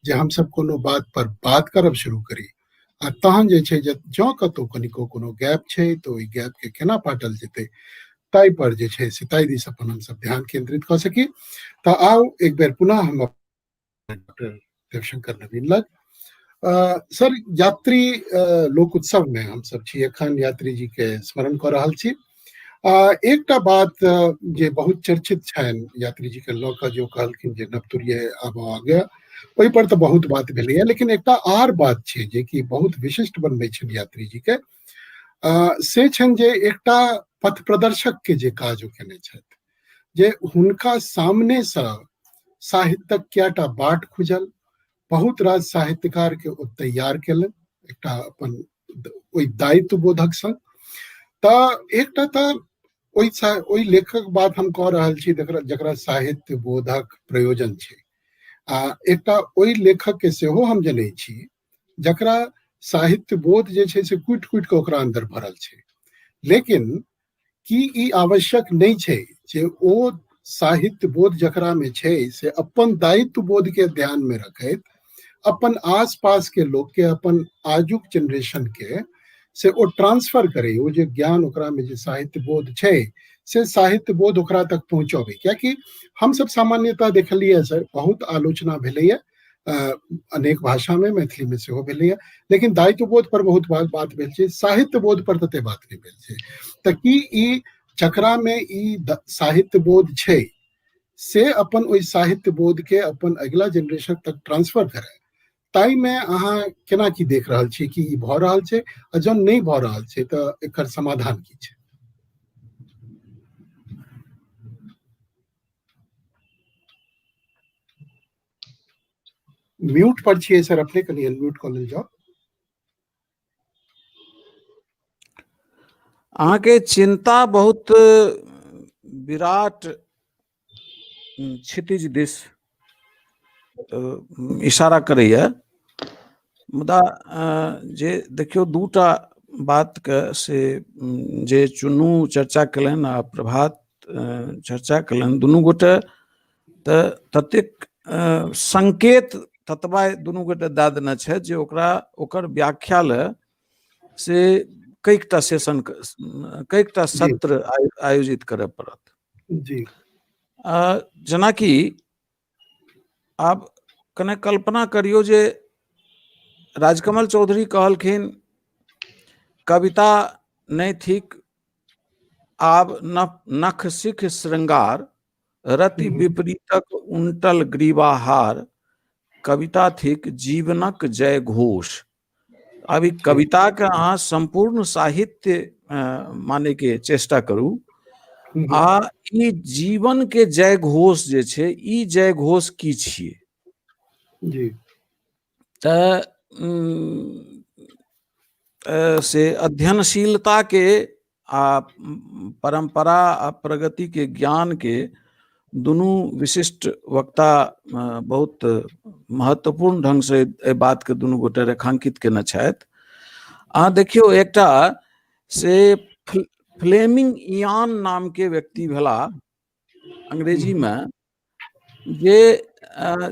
जे हमसब कोनो बात पर बात करब शुरू करी आ तहन जे छै जँ कतहु कनिको कोनो गैप छै तऽ ओहि गैप के केना पाटल जेतै ताहि पर जे छै से ताहि दिस अपन हमसब ध्यान केंद्रित कऽ सकी। तऽ आउ एक बेर पुनः हम डॉक्टर देवशंकर नवीन लग। सर, यात्री लोक उत्सव में हम सब छी एखन, यात्री जी के स्मरण कऽ रहल छी। एकटा बात जे बहुत चर्चित छनि यात्री जी के लऽ कऽ, जो कहलखिन जे नवतुरिये आब आ गया, ओहि पर तऽ बहुत बात भेलैया, लेकिन एकटा आर बात छै जे कि बहुत विशिष्ट बनबै छनि यात्री जी के, से छनि जे एकटा पथ प्रदर्शक के जे काज ओ केने छथि, जे हुनका सामने सँ साहित्यक कएटा बाट खुजल, बहुत रास साहित्यकार के ओ तैयार केलनि एकटा अपन ओहि दायित्व बोधक संग। तऽ एकटा तऽ ओहि ओहि लेखक बात हम कऽ रहल छी जकरा जकरा साहित्य बोधक प्रयोजन छै आ एकटा ओहि लेखक के सेहो हम जनै छी जकरा साहित्य बोध जे छै से कुटि कुटि कऽ ओकरा अन्दर भरल छै लेकिन की ई आवश्यक नहि छै जे ओ साहित्य बोध जकरा में छै से अपन दायित्व बोध के ध्यान में रखैत अपन आस पास के लोग के अपन आजुक जनरेशन के से ओ ट्रांसफर करे ओ जे ज्ञान ओकरा में जे साहित्य बोध छै से साहित्य बोध ओकरा तक पहुंचबे कियाकि हम सब सामान्यतः देखलियै सर बहुत आलोचना भेलैया अनेक भाषा में मैथिली में सेहो भेलैया लेकिन दायित्व बोध पर बहुत बात बात भेल छै साहित्य बोध पर तते बात नहि भेल छै तऽ की ई जकरा में ई साहित्य बोध छै से अपन ओहि साहित्य बोध के अपन अगिला जनरेशन तक ट्रांसफर करे ताहिमे अहाँ केना की देख रहल छी कि ई भऽ रहल छै आ जब नहि भऽ रहल छै तऽ एकर समाधान की छै म्यूट पर छियै सर अपने कनि अनम्यूट कऽ लेल जाउ अहाँके चिंता बहुत विराट क्षितिज दिस इशारा करैया मुदा जे देखियौ दूटा बातके से जे चुन्नू चर्चा केलनि आ प्रभात चर्चा केलनि दुनू गोटे तऽ ततेक संकेत ततबा दुनू गोटे दए देने छथि जे ओकरा ओकर व्याख्या लए से कैकटा सेशन कैकटा सत्र आयोजित करय पड़त जी जेनाकि आब कने कल्पना करियौ जे राजकमल चौधरी कहलखिन कविता नहि थिक आब नख सिख श्रृंगार रति विपरीतक उनटल ग्रीवाहार कविता थिक जीवनक जय घोष आब ई कविताके अहाँ सम्पूर्ण साहित्य मानैके चेष्टा करू आ ई जीवन के जय घोष जे छै ई जय घोष की छियै जी तऽ से अध्ययनशीलताके आ परम्परा आ प्रगतिके ज्ञानके दुनू विशिष्ट वक्ता बहुत महत्वपूर्ण ढङ्गसँ एहि बातके दुनू गोटे रेखाङ्कित केने छथि अहाँ देखियौ एकटा से फ्लेमिंग इयान नामके व्यक्ति भेला अंग्रेजीमे जे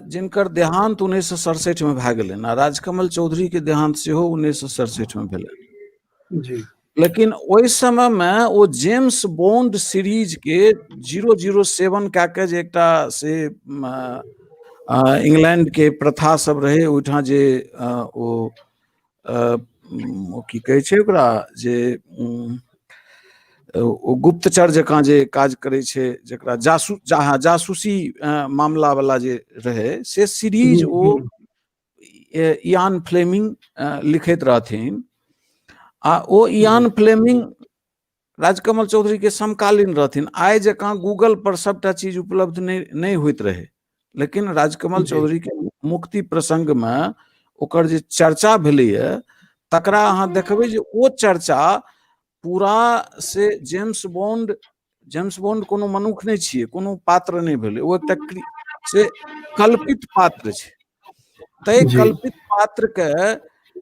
जिनकर देहांत 1967 मे भए गेलनि आ राजकमल चौधरी के देहांत सेहो 1967 मे भेलनि जी लेकिन ओहि समय मे ओ जेम्स बॉन्ड सीरीज के 007 कए के जे एकटा से इंग्लैंड के प्रथा सब रहे ओहिठाम जे ओ ओ की कहै छै ओकरा जे ओ गुप्तचर जकाँ जे काज करै छै जकरा जासू जासूसी मामला वाला जे रहै से सीरीज ओ इयान फ्लेमिंग लिखैत रहथिन आ ओ इयान फ्लेमिंग राजकमल चौधरी के समकालीन रहथिन आइ जकाँ गूगल पर सबटा चीज उपलब्ध नहि नहि होइत रहै लेकिन राजकमल चौधरी के मुक्ति प्रसंग मे ओकर जे चर्चा भेलैए तकरा अहाँ देखबै जे ओ चर्चा पूरा से जेम्स बॉन्ड जेम्स बॉन्ड कोनो मनुख नहि छियै कोनो पात्र नहि भेलै ओ एकटा से कल्पित पात्र छै ताहि कल्पित पात्र के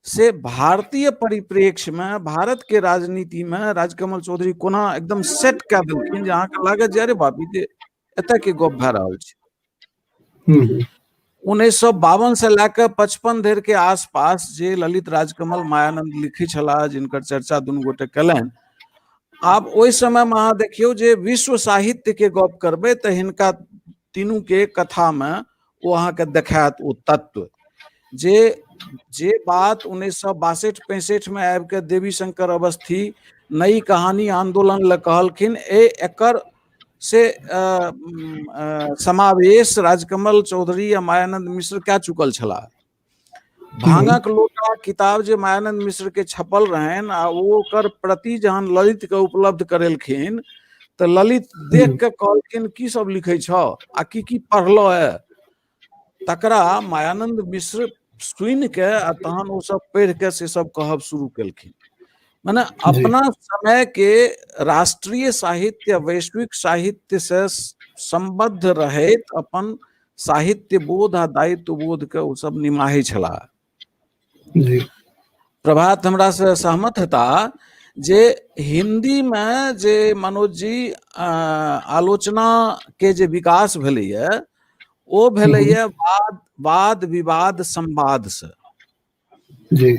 से भारतीय परिप्रेक्ष्य में भारत के राजनीति में राजकमल चौधरी कोना एकदम सेट कए देलखिन जे अहाँके लागत जे अरे बाप ई एतऽ के गप भए रहल छै 1952 से लए कऽ 55 धरि के आसपास जे ललित राजकमल मायानंद लिखै छलाह जिनकर चर्चा दुनू गोटे केलनि आब ओहि समय में अहाँ देखियौ जे विश्व साहित्य के गप करबै तऽ हिनका तीनू के कथा में ओ अहाँके देखायत ओ तत्व जे जे बात 1962 65 में आबि के देवी शंकर अवस्थी नई कहानी आंदोलन लए कहलखिन ए एकर से समावेश राजकमल चौधरी आ मायानंद मिश्र कए चुकल छलाह भांगक लोटा किताब जे मायानंद मिश्र के छपल रहनि आ ओ ओकर प्रति जहन ललित के उपलब्ध करेलखिन तऽ ललित देख के कहलखिन की सब लिखै छह आ की की पढ़लह है तकरा मायानंद मिश्र सुनि के आ तहन ओ सब पढ़ि के से सब कहब शुरू केलखिन मने अपना समय के राष्ट्रीय साहित्य वैश्विक साहित्य से सम्बद्ध रहैत अपन साहित्य बोध आ दायित्व बोध के ओ सब निमाहै छलाह। जी। प्रभात हमरा से सहमत हेता जे हिंदी में जे मनोज जी आलोचना के जे विकास भेलैया ओ भेलैया वाद विवाद संवाद से। जी।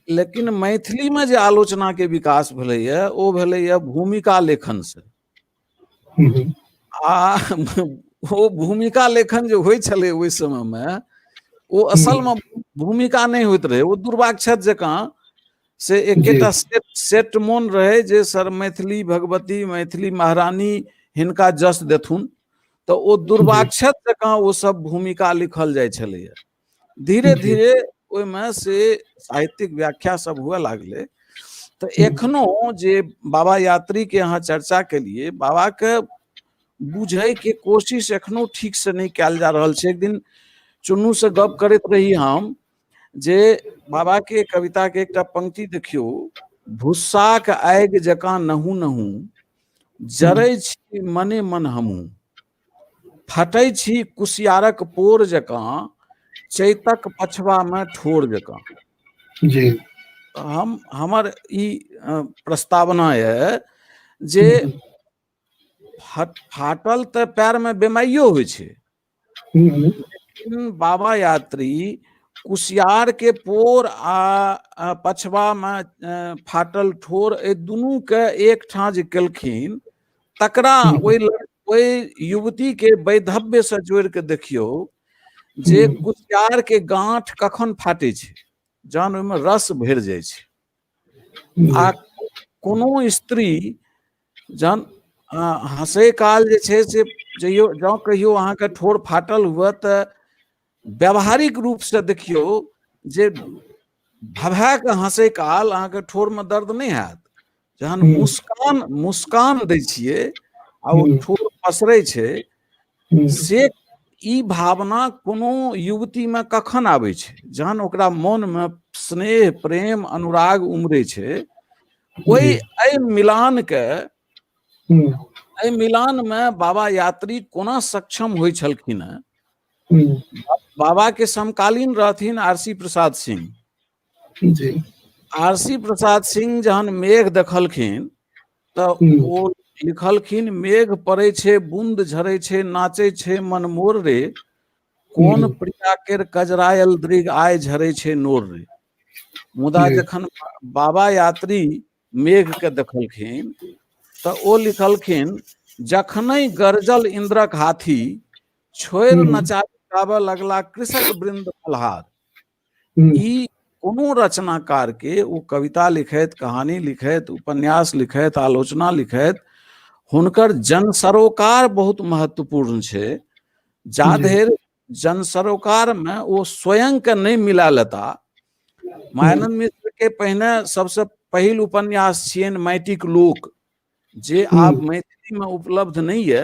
लेकिन मैथिली में जे आलोचना के विकास भेलैया ओ भेलैया भूमिका लेखन से। आ ओ भूमिका लेखन जे होइ छलै ओहि समय में ओ असल में भूमिका नहि होइत रहै, ओ दुर्वाक्षत जकाँ से एकेटा सेट मोन रहै जे सर मैथिली भगवती मैथिली महारानी हिनका जस देथुन, तऽ ओ दुर्वाक्षत जकाँ ओ सब भूमिका लिखल जाइ छलैया। धीरे धीरे ओहिमे से साहित्यिक व्याख्या सब हुए लागलै। तऽ एखनो जे बाबा यात्री के अहाँ चर्चा केलिए, बाबा के बुझै के कोशिश एखनो ठीक से नहि कयल जा रहल छै। एक दिन चुन्नू से गप करैत रही हम जे बाबा के कविता के एकटा पंक्ति देखियौ, भुस्साक आगि जकाँ नहु नहु जरै छी मने मन हमहूँ, फटै छी कुसियारक पोर जकाँ चैतक पछबामे ठोर जकाँ। जी। हमर ई प्रस्तावना यऽ जे फाटल तऽ पैरमे बेमाइयो होइ छै, लेकिन बाबा यात्री कुसियार के पोर आ पछबामे फाटल ठोर एहि दुनूके एकठाम जे केलखिन तकरा ओहि युवती के वैधव्य से जोड़ि के देखियौ जे कुसियार के गांठ कखन फाटै छै, जहन ओहिमे रस भरि जाइ छै। आ कोनो स्त्री जहन हँसै काल जे छै से जइयो जँ कहियो अहाँके ठोर फाटल हुए तऽ व्यावहारिक रूपसँ देखियौ जे भभा कऽ हँसै काल अहाँके ठोरमे दर्द नहि हैत, जहन मुस्कान दै छियै आ ओ ठोर पसरै छै, से ई भावना कोनो युवतीमे कखन आबै छै जहन ओकरा मोनमे स्नेह प्रेम अनुराग उमड़ै छै। ओहि एहि मिलानके एहि मिलानमे बाबा यात्री कोना सक्षम होइ छलखिन हेँ। बाबा के समकालीन रहथिन आरसी प्रसाद सिंह। जी। आरसी प्रसाद सिंह जहन मेघ देखलखिन तऽ ओ लिखलखिन, मेघ पड़ै छै बूंद झरै छै नाचै छै मन मोर रे, कोन प्रिया केर कजरायल दृग आय झरै छै नोर रे। मुदा जखन बाबा यात्री मेघ के देखलखिन तऽ ओ लिखलखिन, जखनै गरजल इंद्रक हाथी छोड़ि नचाबी गाबऽ लगला कृषक वृंद मल्हार। ई कोनो रचनाकार के ओ कविता लिखैत, कहानी लिखैत, उपन्यास लिखैत, आलोचना लिखैत, हुनकर जन सरोकार बहुत महत्वपूर्ण छै। जा धरि जन सरोकार में ओ स्वयं के नहि मिला लेता। मायानंद मिश्र के पहिने सबसे पहिल उपन्यास छियनि माटिक लोक, जे आब मैथिली में उपलब्ध नहीं है,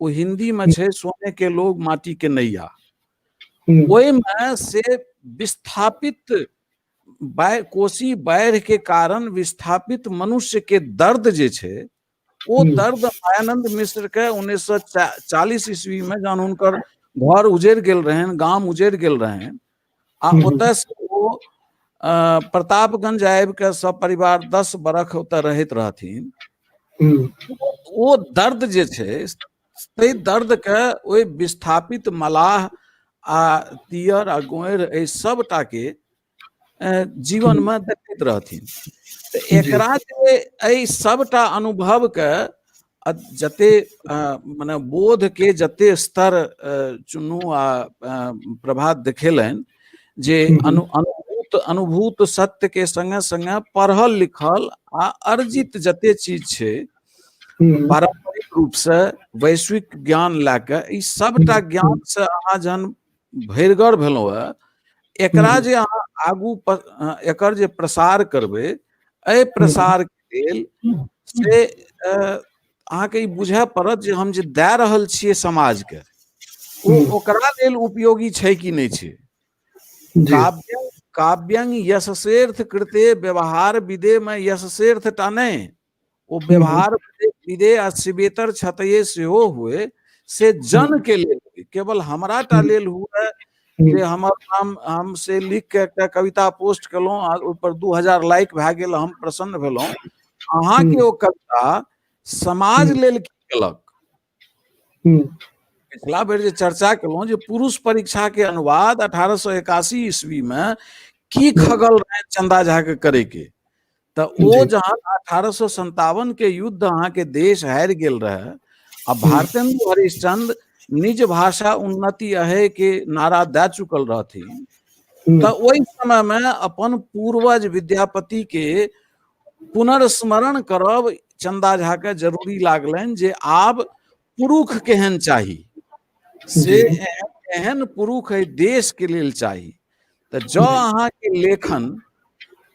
ओ हिंदी में छै सोने के लोग माटी के नैया। ओहिमे से विस्थापित कोसी बाढ़ि के कारण विस्थापित मनुष्य के दर्द जे छै ओ दर्द मायानंद मिश्र के 1940 ईस्वी में जहन हुनकर घर उजड़ि गेल रहनि, गाम उजड़ि गेल रहनि आ ओतऽ से ओ प्रतापगंज आबि कऽ सब परिवार 10 बरख ओतऽ रहैत रहथिन। ओ दर्द जे छै ताहि दर्द के ओहि विस्थापित मलाह आ तियर आ गोरि एहि सबटा के जीवन में देखैत रहथिन। तऽ एकरा जे एहि सबटा अनुभव के जते मने बोध के जते स्तर चुन्नू आ प्रभात देखेलनि जे अनुभूत सत्य के संगे संगे पढ़ल लिखल आ अर्जित जते चीज छै पारंपरिक रूप से वैश्विक ज्ञान लए के ई सबटा ज्ञान से अहाँ जहन भरिगर भेलहुँ हेँ, एकरा जे अहाँ आगू एकर जे प्रसार करबै, एहि प्रसार के लेल से अहाँके ई बुझय पड़त जे हम जे दए रहल छियै समाजके ओ ओकरा लेल उपयोगी छै कि नहि छै। काव्यं यशसेर्थ कृते व्यवहार विदे में यशसेर्थ टा नहि, ओ व्यवहार विदे आ शिवेतर छतये सेहो हुए, से जन के लेल हुए, केवल हमरा टा लेल हुए जे हमर नाम हम से लिख के एकटा कविता पोस्ट केलहुँ आ ओहिपर 2000 लाइक भए गेल, हम प्रसन्न भेलहुँ। अहाँके ओ कविता समाज लेल की केलक? पिछला बेर जे चर्चा केलहुँ जे पुरुष परीक्षा के अनुवाद 1881 ईस्वी में की खगल रहे चंदा झा के करे के, तऽ ओ जहन 1857 के युद्ध अहाँके देश हारि गेल रहे आ भारतेंदु हरिश्चंद्र निज भाषा उन्नति अहे के नारा दए चुकल रहथिन, तऽ ओहि समय में अपन पूर्वज विद्यापति के पुनर्स्मरण करब चंदा झा के जरूरी लागलनि जे आब पुरुष केहन चाही, से एहन पुरुष एहि देश के लेल चाही। तऽ जँ अहाँके लेखन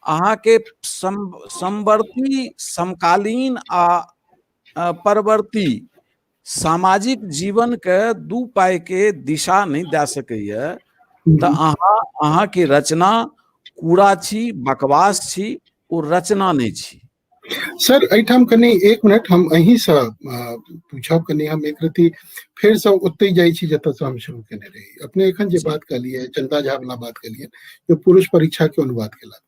अहाँके समवर्ती समकालीन आ परवर्ती सामाजिक जीवन के दू पाई के दिशा नहीं दे सकैया, तऽ अहाँके रचना कूड़ा छी, बकवास छी, ओ रचना नहीं छी। सर एहिठाम कनि एक मिनट हम अहीँसँ पूछब, कनि हम एक रति फेरसँ ओतहि जाइ छी जतऽसँ हम शुरू केने रही। अपने एखन जे बात कहलियै, चंदा झा वाला बात कहलियै, जे पुरुष परीक्षा के अनुवाद केला,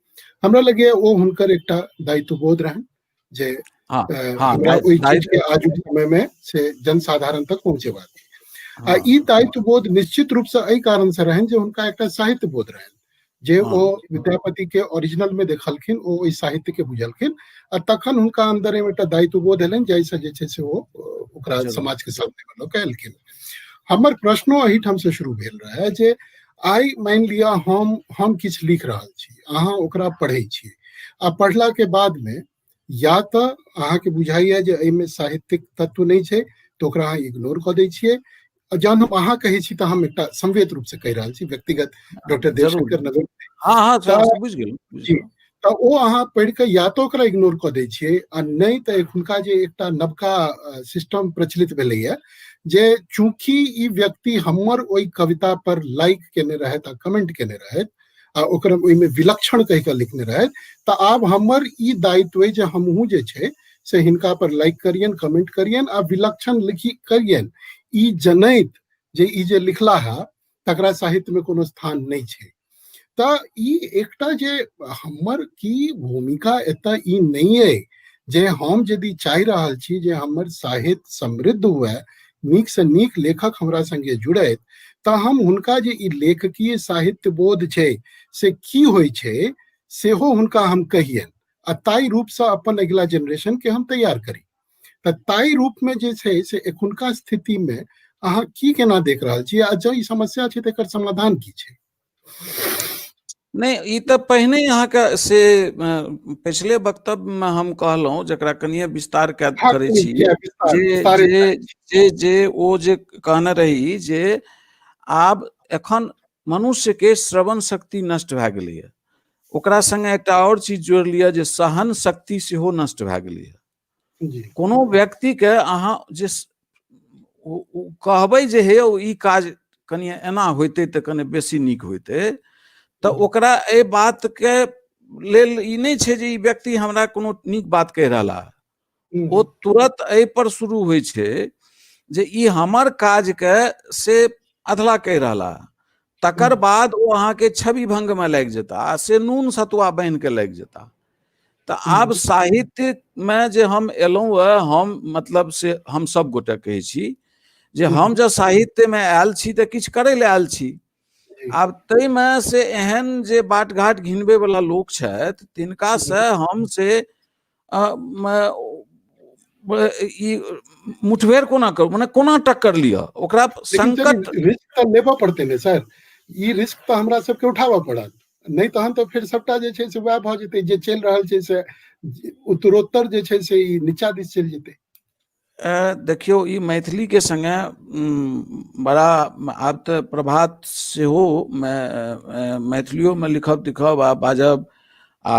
हमरा लगैया ओ हुनकर एकटा दायित्व बोध रहनि जे हमरा ओहि चीज के आजुक समय में से जनसाधारण तक पहुंचेबाक। आ ई दायित्व बोध निश्चित रूप से एहि कारण से रहनि जे हुनका एकटा साहित्य बोध रहनि, जे ओ विद्यापति के ओरिजिनल में देखलखिन, ओ ओहि साहित्य के बुझलखिन आ तखन हुनका अंदर में एकटा दायित्व बोध एलनि जाहिसँ जे छै से ओ ओकरा समाज के सामने लऽ के एलखिन। हमर प्रश्नो एहिठाम से शुरू भेल रहे जे आइ मानि लिअ हम किछु लिख रहल छी, अहाँ ओकरा पढ़ै छी आ पढ़ला के बाद में या तऽ अहाँके बुझाइया जे एहिमे साहित्यिक तत्व नहि छै तऽ ओकरा अहाँ इग्नोर कऽ दै छियै। जहन हम अहाँ कहै छी तऽ हम एकटा संवेद रूप से कहि रहल छी, व्यक्तिगत डॉक्टर देवशंकर नगर। हाँ, हाँ, बुझि गेलहुँ। जी, तऽ ओ अहाँ पढ़ि कऽ या तऽ ओकरा इग्नोर कऽ दै छियै आ नहि तऽ एखुनका जे एकटा नवका सिस्टम प्रचलित भेलैया जे चूँकि ई व्यक्ति हमर ओहि कविता पर लाइक केने रहथि आ कमेंट केने रहथि आ ओकरा ओहिमे विलक्षण कहि कऽ लिखने रहथि, तऽ आब हमर ई दायित्व अइ जे हमहूँ जे छै से हिनका पर लाइक करियनि, कमेंट करियनि आ विलक्षण लिखी करियनि, ई जनैत जे ई जे लिखला है तकरा साहित्यमे कोनो स्थान नहि छै। तऽ ई एकटा जे हमर की भूमिका एतऽ ई नहि अइ जे हम यदि चाहि रहल छी जे हमर साहित्य समृद्ध हुए, नीक से नीक लेखक हमरा संगे जुड़थि, तऽ हम हुनका जे ई लेखकीय साहित्य बोध छै से की होइ छै सेहो हुनका हम कहियनि आ ताहि रूपसँ अपन अगिला जेनरेशन के हम तैयार करी। तऽ ताहि रूपमे जे छै से एखुनका स्थितिमे अहाँ की केना देख रहल छी आ जँ ई समस्या छै तऽ एकर समाधान की छै? नहि, ई तऽ पहिने अहाँके से पिछले वक्तव्यमे हम कहलहुँ, जकरा कनिये विस्तार करै छी, जे जे जे जे ओ जे कहने रही जे आब एखन मनुष्यके श्रवण शक्ति नष्ट भए गेलैए, ओकरा सङ्गे एकटा आओर चीज जोड़ि लिअ जे सहन शक्ति सेहो नष्ट भए गेलैए। कोनो व्यक्तिके अहाँ जे कहबै जे हे यौ ई काज कनि एना होइतै तऽ कनि बेसी नीक होइतै, तऽ ओकरा एहि बातके लेल ई नहि छै जे ई व्यक्ति हमरा कोनो नीक बात कहि रहला, ओ तुरत एहि पर शुरू होइ छै जे ई हमर काजके से अधला कहि रहला, तकर बाद ओ अहाँके छवि भंगमे लागि जेता आ से नून सतुआ बान्हि के लागि जेता। तऽ आब साहित्यमे जे हम एलहुँ हँ, हम मतलब से हम सब गोटे कहै छी जे हम जँ साहित्यमे आयल छी तऽ किछु करै लए आयल छी। आब ताहिमे से एहन जे बाट घाट घिनबै वला लोक छथि तिनकासँ हम से ई मुठभेड़ कोना करू, मने कोना टक्कर लिअ ओकरा संकट रिस्क तऽ लेबऽ पड़तै ने सर, ई रिस्क तऽ हमरा सबके उठाबऽ पड़त, नहि तहन तऽ फेर सबटा जे छै से वएह भऽ जेतै जे चलि रहल छै से उत्तरोत्तर जे छै से ई नीचा दिस चलि जेतै। देखियौ ई मैथिलीके सङ्गे बड़ा आब तऽ प्रभात सेहो मैथिलियोमे लिखब तिखब आ बाजब आ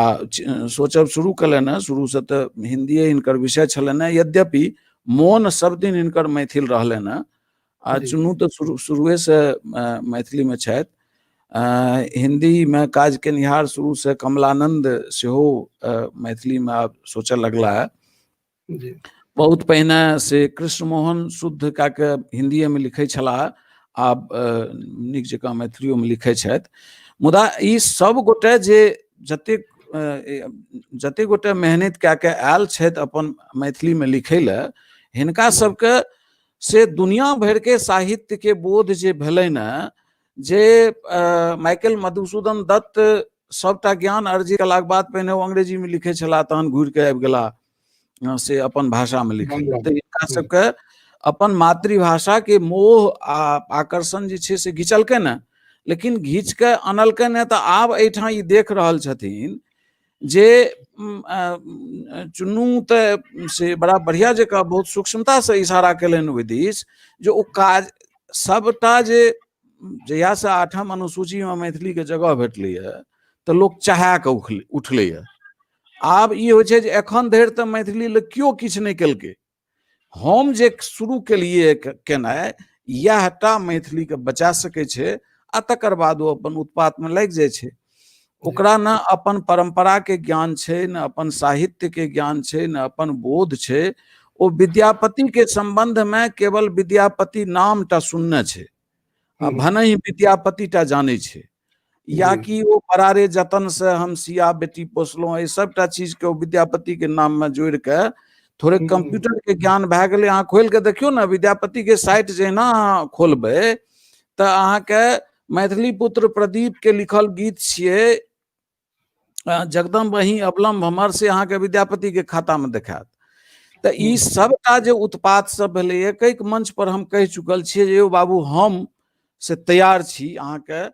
सोचब शुरू कयलनि हँ। शुरूसँ तऽ हिन्दिए हिनकर विषय छलनि हँ, यद्यपि मोन सब दिन हिनकर मैथिल रहलनि हँ आ चुनू तऽ शुरुएसँ मैथिलीमे छथि। हिन्दीमे काज केनिहार शुरूसँ कमलानन्द सेहो मैथिलीमे आब सोचऽ लगला है। बहुत पहिने से कृष्ण मोहन शुद्ध कए कऽ हिन्दीएमे लिखै छलाह, आब नीक जकाँ मैथिलियोमे लिखै छथि। मुदा ई सब गोटे जे जतेक जतेक गोटे मेहनति कए कऽ आयल छथि अपन मैथिलीमे लिखै लए, हिनका सबके से दुनिया भरिके साहित्यके बोध जे भेलै ने, जे माइकेल मधुसूदन दत्त सबटा ज्ञान अर्जित कयलाके बाद पहिने ओ अंग्रेजीमे लिखै छलाह, तहन घुरिके आबि गेलाह से अपन भाषामे लिखै। तऽ हिनका सबके अपन मातृभाषाके मोह आ आकर्षण जे छै से घिचलकै ने, लेकिन घीच कऽ अनलकै ने। तऽ आब एहिठाम ई देख रहल छथिन जे चुन्नू तऽ से बड़ा बढ़िया जकाँ बहुत सूक्ष्मतासँ इशारा केलनि ओहि दिस जे ओ काज सबटा जे जहियासँ आठम अनुसूचीमे मैथिलीके जगह भेटलैए तऽ लोक चाहे कऽ उठलैए। आब ई होइ छै जे एखन धरि तऽ मैथिली लए केओ किछु नहि केलकै, हम जे शुरू केलियै केनाइ इएह टा मैथिलीके बचा सकै छै, आ तकर बाद ओ अपन उत्पातमे लागि जाइ छै। ओकरा ने अपन परम्पराके ज्ञान छै, ने अपन साहित्यके ज्ञान छै, ने अपन बोध छै। ओ विद्यापतिके सम्बन्धमे केवल विद्यापति नामटा सुनने छै आ भने ही विद्यापति टा जानै छै, या कि ओ बरारे जतन से हम सिया बेटी पोसलहुँ, एहि सबटा चीजके ओ विद्यापतिके नाममे जोड़ि कऽ थोड़े कंप्यूटर के ज्ञान भए गेलै। अहाँ खोलि कऽ देखियौ ने विद्यापतिके साइट, जहिना अहाँ खोलबै तऽ अहाँके मैथिली पुत्र प्रदीप के लिखल गीत छियै जगदम्ब अहीं अवलम्ब हमर, से अहाँके विद्यापति के खाता में देखायत। तऽ ई सबटा जे उत्पात सब भेलैए, एक मंच पर हम कहि चुकल छियै जे यौ बाबू हम से तैयार छी अहाँके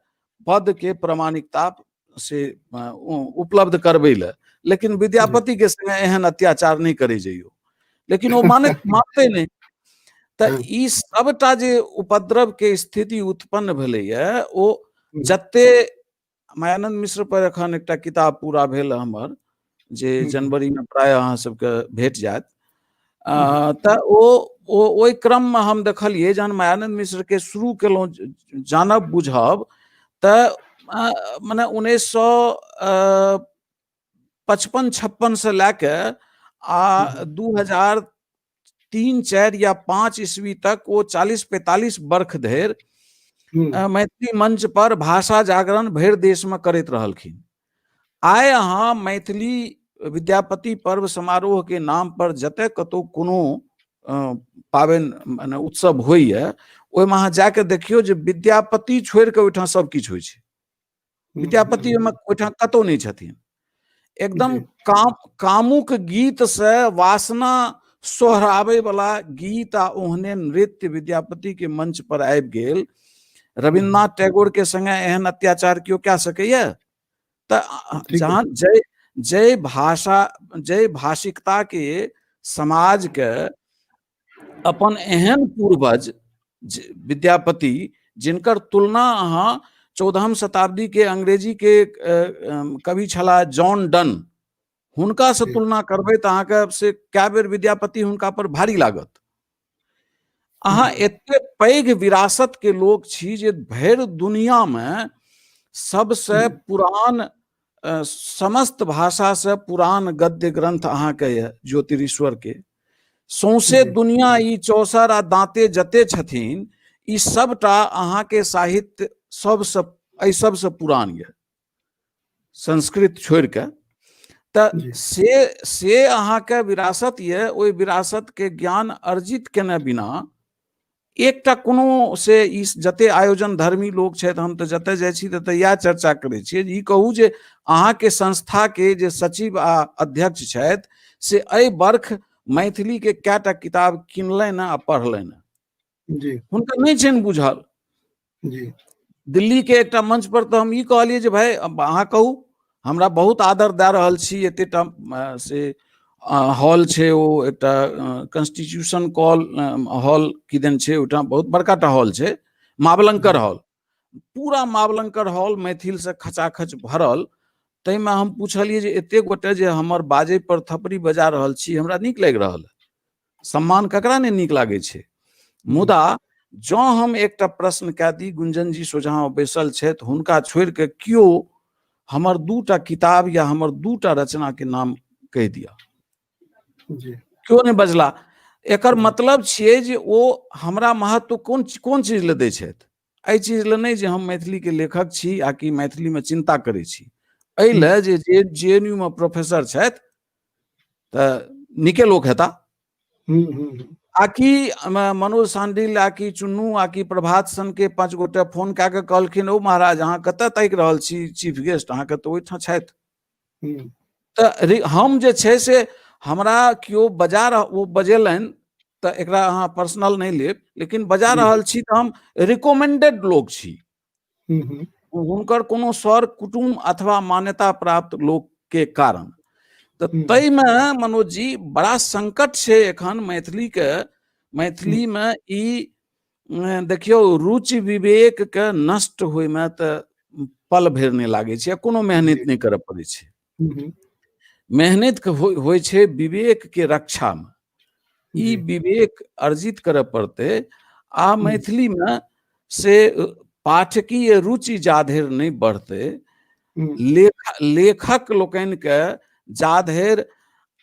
पद के प्रामाणिकता से उपलब्ध करबै लए, लेकिन विद्यापति के संगे एहन अत्याचार नहि करै जइयौ। लेकिन ओ मानते नहि। तऽ ई सबटा जे उपद्रव के स्थिति उत्पन्न भेलैए ओ जते मायानंद मिश्र पर एखन एकटा किताब पूरा भेल हमर, जे जनवरी में प्राय अहाँ सबके भेट जायत। तऽ ओ ओहि क्रममे हम देखलियै जहन मायानंद मिश्र के शुरू केलहुँ जानब बुझब तऽ मने 1955-56 से लए के आ 2003, 4 या 5 ईस्वी तक ओ 40-45 वर्ष धरि मैथिली मंच पर भाषा जागरण भरि देश में करैत रहलखिन। आइ अहाँ मैथिली विद्यापति पर्व समारोह के नाम पर जतय कतौ कोनो पाबनि माने उत्सव होइए, ओहिमे अहाँ जाके देखियौ जे विद्यापति छोड़ि कऽ ओहिठाम सब किछु होइ छै। विद्यापति ओहिमे ओहिठाम कतौ नहि छथिन। एकदम कामुक गीत से वासना सोहराबै वाला गीत आ ओहने नृत्य विद्यापति के मंच पर आबि गेल। रविन्द्रनाथ टैगोर के संगे एहन अत्याचार केओ कए सकैया? तऽ जहन जय जय भाषा जय भाषिकता के समाज के अपन एहन पूर्वज विद्यापति, जिनकर तुलना अहाँ 14वीं शताब्दी के अंग्रेजी के कवि छलाह जॉन डन, हुनका से तुलना करबै तऽ अहाँके से कए बेर विद्यापति हुनका पर भारी लागत। अहाँ एते पैघ विरासत के लोक छी जे भरि दुनिया में सबसे पुरान समस्त भाषा से पुरान गद्य ग्रंथ अहाँके यऽ ज्योतिरीश्वर के। सौंसे दुनिया ई चौसर आ दाँते जते छथिन ई सबटा अहाँके साहित्य सबसे एहि सबसे पुरान यऽ संस्कृत छोड़ि कऽ। तऽ से अहाँके विरासत यऽ, ओहि विरासत के ज्ञान अर्जित केने बिना एकटा कोनो से ई जते आयोजन धर्मी लोक छथि, हम तऽ जतऽ जाइ छी ततऽ इएह चर्चा करै छियै जे ई कहू जे अहाँके संस्थाके जे सचिव आ अध्यक्ष छथि से एहि बर्ख मैथिली के कएटा किताब किनलनि आ पढ़लनि। हुनका नहि छनि बुझल। दिल्ली के एकटा मंच पर तऽ हम ई कहलियै जे भाय अहाँ कहू, हमरा बहुत आदर दए रहल छी, एतेटा से हॉल छै, ओ एकटा कॉन्स्टिट्यूशन कॉल हॉल किदन छै, ओहिठाम बहुत बड़का टा हॉल छै, मावलंकर हॉल, पूरा मावलंकर हॉल मैथिल से खचाखच भरल। ताहिमे हम पुछलियै जे एते गोटे जे हमर बाजै पर थपड़ी बजा रहल छी, हमरा नीक लागि रहल है, सम्मान ककरा नहि नीक लागै छै, मुदा जँ हम एकटा प्रश्न कए दी, गुंजन जी सोझाँ बैसल छथि, हुनका छोड़ि कऽ केओ हमर 2टा किताब या हमर 2टा रचना के नाम कहि दिअ। केओ नहि बजला। एकर मतलब छियै जे ओ हमरा महत्व कोन कोन चीज लए दै छथि, एहि चीज लए नहि जे हम मैथिली के लेखक छी आ कि मैथिली में चिंता करै छी, एहि लए जे जे एन यू में प्रोफेसर छथि तऽ नीके लोक हेता, आ कि मनोज सांडिल आ कि चुन्नू आ कि प्रभात सन के 5 गोटे फोन कए कऽ कहलखिन ओ महाराज अहाँ कतऽ ताकि रहल छी चीफ गेस्ट, अहाँके तऽ ओहिठाम छथि। तऽ हम जे छै से हमरा केओ बजा ओ बजेलनि तऽ एकरा अहाँ पर्सनल नहि लेब, लेकिन बजा रहल छी तऽ हम रिकमेंडेड लोक छी, हुनकर कोनो सर कुटुम्ब अथवा मान्यता प्राप्त लोक के कारण। तऽ ताहिमे मनोज जी बड़ा संकट छै एखन मैथिली के। मैथिली में ई देखियौ रुचि विवेक के नष्ट होइमे तऽ पल भरि नहि लागै छै, कोनो मेहनत नहि करऽ पड़ै छै। मेहनत होइ छै विवेक के रक्षा में, ई विवेक अर्जित करऽ पड़तै। आ मैथिली में से पाठकीय रुचि जाधरि नहि बढ़तै, लेखक लोकनि के जाधरि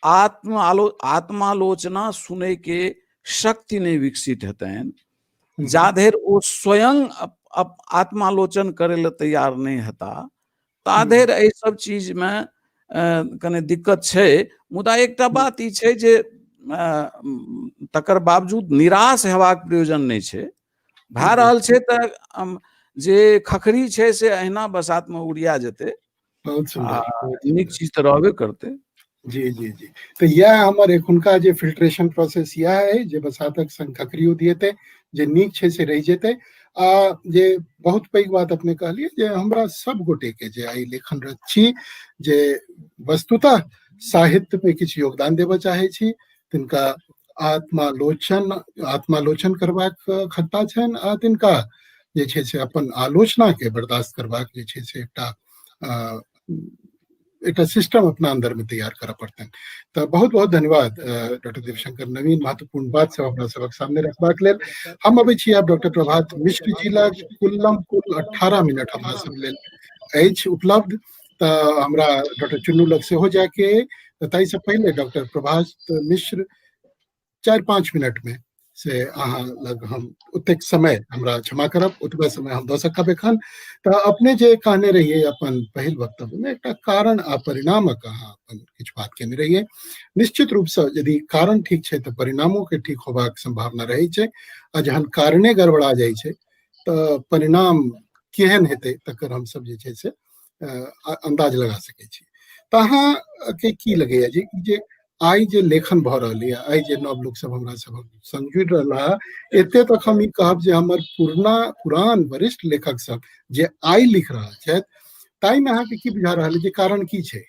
आत्मालोचना सुनै के शक्ति नहि विकसित हेतनि, जाधरि ओ स्वयं आत्मालोचन करै लए तैयार नहि हेता, ताधरि एहि सब चीज में कने दिक्कत छै। मुदा एकटा बात ई छै जे तकर बावजूद निराश हेबाक प्रयोजन नहि छै। भए रहल छै तऽ जे खखरी छै से अहिना बसात में उड़िया जेतै, बहुत सुंदर, नीक चीज तऽ रहबे करतै। जी जी जी, तऽ इएह हमर एखुनका जे फिल्ट्रेशन प्रोसेस इएह अइ जे बसातक संग खखरियो दिएतै, जे नीक छै से रहि जेतै। आ जे बहुत पैघ बात अपने कहलियै जे हमरा सब गोटे के जे आइ लेखनरत छी, जे वस्तुतः साहित्य में किछु योगदान देबऽ चाहै छी, तिनका आत्मालोचन करबाक खत्ता छनि, आ तिनका जे छै से अपन आलोचना के बर्दाश्त करबाक जे छै से एकटा सिस्टम अपना अंदर में तैयार करऽ पड़तनि। तऽ बहुत बहुत धन्यवाद डॉक्टर देवशंकर नवीन, महत्वपूर्ण बात सब हमरा सबक सामने रखबाक लेल। हम अबै छी आब डॉक्टर प्रभात मिश्र जी लग। कुल्लम कुल 18 मिनट हमरा सब लेल अछि उपलब्ध, तऽ हमरा डॉक्टर चुन्नू लग सेहो जायके, तऽ ताहिसँ पहिले डॉक्टर प्रभात मिश्र 4-5 मिनट में से अहाँ लग हम ओतेक समय हमरा क्षमा करब, ओतबे समय हम दऽ सकब एखन। तऽ अपने जे कहने रहियै अपन पहिल वक्तव्य में, एकटा कारण आ परिणामक अहाँ अपन किछु बात केने रहियै। निश्चित रूपसँ यदि कारण ठीक छै तऽ परिणामो के ठीक होबाक सम्भावना रहै छै, आ जहन कारणे गड़बड़ा जाइ छै तऽ परिणाम केहन हेतै तकर हमसब जे छै से अन्दाज लगा सकै छी। तऽ अहाँ के की लगैया जे आइ जे लेखन भऽ रहल यऽ, आइ जे नव लोक सब हमरा सबक संग जुड़ि रहल है, एते तक हम ई कहब जे हमर पुरान वरिष्ठ लेखक सब जे आइ लिख रहल छथि, ताहिमे अहाँके की बुझा रहल है जे कारण की छै?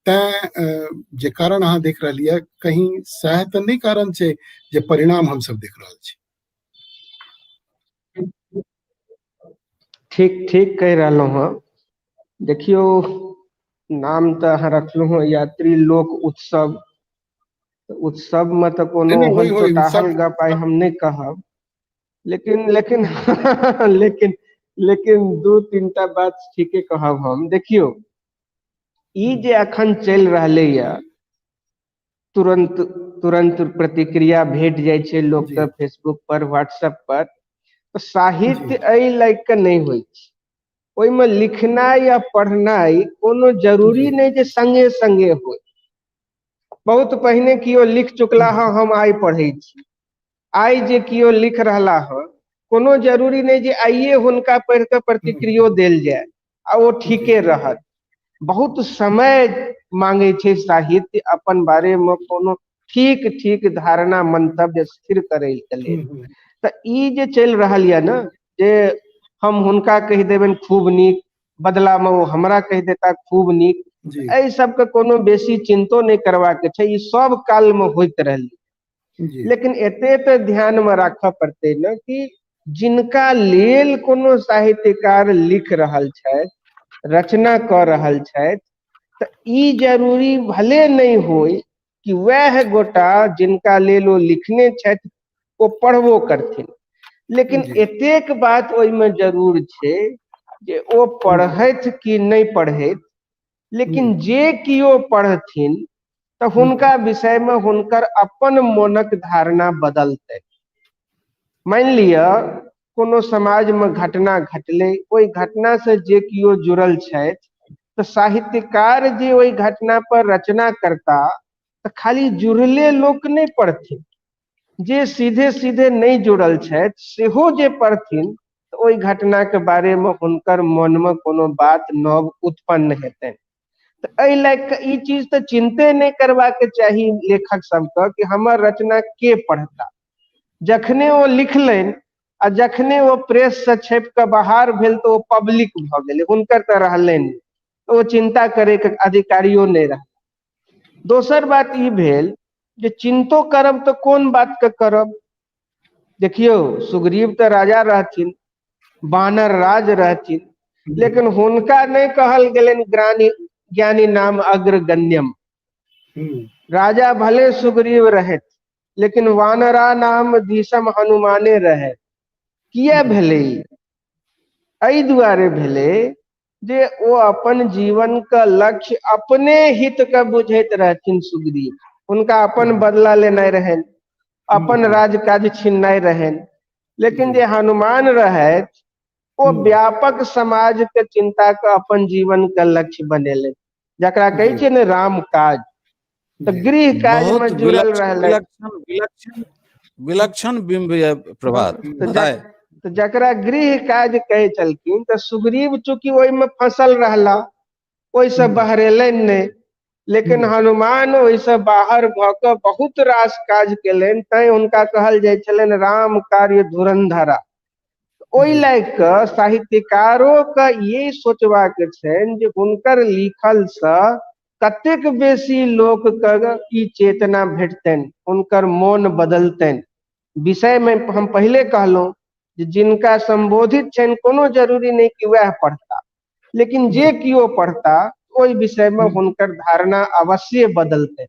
तैं जे कारण अहाँ देख रहलियै यऽ, कहीं सएह तऽ नहि कारण छै जे परिणाम हमसब देख रहल छी? ठीक ठीक कहि रहलहुँ हँ। देखियौ, नाम तऽ अहाँ रखलहुँ हँ यात्री लोक उत्सव, तऽ उत्सवमे तऽ कोनो ओहन चोटाहल गप आइ हम नहि कहब, लेकिन लेकिन लेकिन लेकिन 2-3टा बात ठीके कहब हम। देखियौ, ई जे अखन चलि रहलैया, तुरंत तुरंत प्रतिक्रिया भेट जाइ छै लोकके फेसबुक पर, व्हाट्सएप पर, तऽ साहित्य एहि लायक के नहि होइ छै। ओहिमे लिखनाइ या पढ़नाइ कोनो जरूरी नहि जे संगे संगे होइ। बहुत पहिने केओ लिख चुकला हँ, हम आइ पढ़ै छी। आइ जे केओ लिख रहला हँ, कोनो जरूरी नहि जे आइए हुनका पढ़ि कऽ प्रतिक्रियो देल जाय आ ओ ठीके रहत। बहुत समय मांगे छै साहित्य अपन बारे में कोनो ठीक ठीक धारणा मंतव्य स्थिर करे के लेल। तऽ ई जे चलि रहल यऽ ने जे हम हुनका कहि देबनि खूब नीक, बदला में ओ हमरा कहि देता खूब नीक, एहि सबके कोनो बेसी चिंतो नहि करबाक छै। ई सब काल में होइत रहलै। लेकिन एते तऽ ध्यान में राखऽ पड़तै ने कि जिनका लेल कोनो साहित्यकार लिख रहल छथि, रचना कऽ रहल छथि, तऽ ई जरूरी भले नहि होइ कि वएह गोटा जिनका लेल ओ लिखने छथि ओ पढ़बो करथिन। लेकिन एतेक बात ओहिमे जरूर छै जे ओ पढ़थि कि नहि पढ़थि, लेकिन जे केओ पढ़थिन तऽ हुनका विषयमे हुनकर अपन मोनक धारणा बदलतै। मानि लिअ कोनो समाजमे घटना घटलै, ओहि घटनासँ जे केओ जुड़ल छथि तऽ साहित्यकार जे ओहि घटना पर रचना करता तऽ खाली जुड़ले लोक नहि पढ़थिन, जे सीधे सीधे नहि जुड़ल छथि सेहो जे पढ़थिन तऽ ओहि घटनाके बारेमे हुनकर मनमे कोनो बात नव उत्पन्न हेतनि। तऽ एहि लए कऽ ई चीज तऽ चिन्ते नहि करबाक चाही लेखक सबके कि हमर रचना के पढ़ता। जखने ओ लिखलनि आ जखने ओ प्रेससँ छपि कऽ बाहर भेल तऽ ओ पब्लिक भऽ गेलै, हुनकर तऽ रहलनि, ओ चिन्ता करैके अधिकारियो नहि रहल। दोसर बात ई भेल जे चिन्तो करब तऽ कोन बातके करब। देखियौ, सुग्रीव तऽ राजा रहथिन, बानर राज रहथिन, लेकिन हुनका नहि कहल गेलनि ज्ञानी ज्ञानी नाम अग्रगण्यम। राजा भले सुग्रीव रहथि लेकिन वानरा नाम भीषम हनुमाने रहे। किया भेलै? एहि दुआरे भेलै जे ओ अपन जीवन के लक्ष्य अपने हित के बुझैत रहथिन सुग्रीव। हुनका अपन बदला लेनाइ रहनि, अपन राजकाज छीननाइ रहनि। लेकिन जे हनुमान रहथि ओ व्यापक समाज के चिंता के अपन जीवन के लक्ष्य बनेलनि, जकरा कहै छै ने राम काज। तऽ गृह काज में जुड़ल रहलै। विलक्षण विलक्षण बिंब यऽ प्रभात। तऽ जकरा गृह काज कहै छलखिन तऽ सुग्रीव चूँकि ओहिमे फँसल रहला, ओहिसँ बहरेलनि नहि, लेकिन हनुमान ओहिसँ बाहर भऽ कऽ बहुत रास काज केलनि, तैं हुनका कहल जाइ छलनि राम कार्य धुरंधरा। ओहि लए कऽ साहित्यकारो के ई सोचबाक छनि जे हुनकर लिखलसँ कतेक बेसी लोकके ई चेतना भेटतनि, हुनकर मोन बदलतनि। विषयमे हम पहिले कहलहुँ जे जिनका सम्बोधित छनि कोनो जरूरी नहि कि वएह पढ़ता, लेकिन जे केओ पढ़ता ओहि विषयमे हुनकर धारणा अवश्य बदलतै।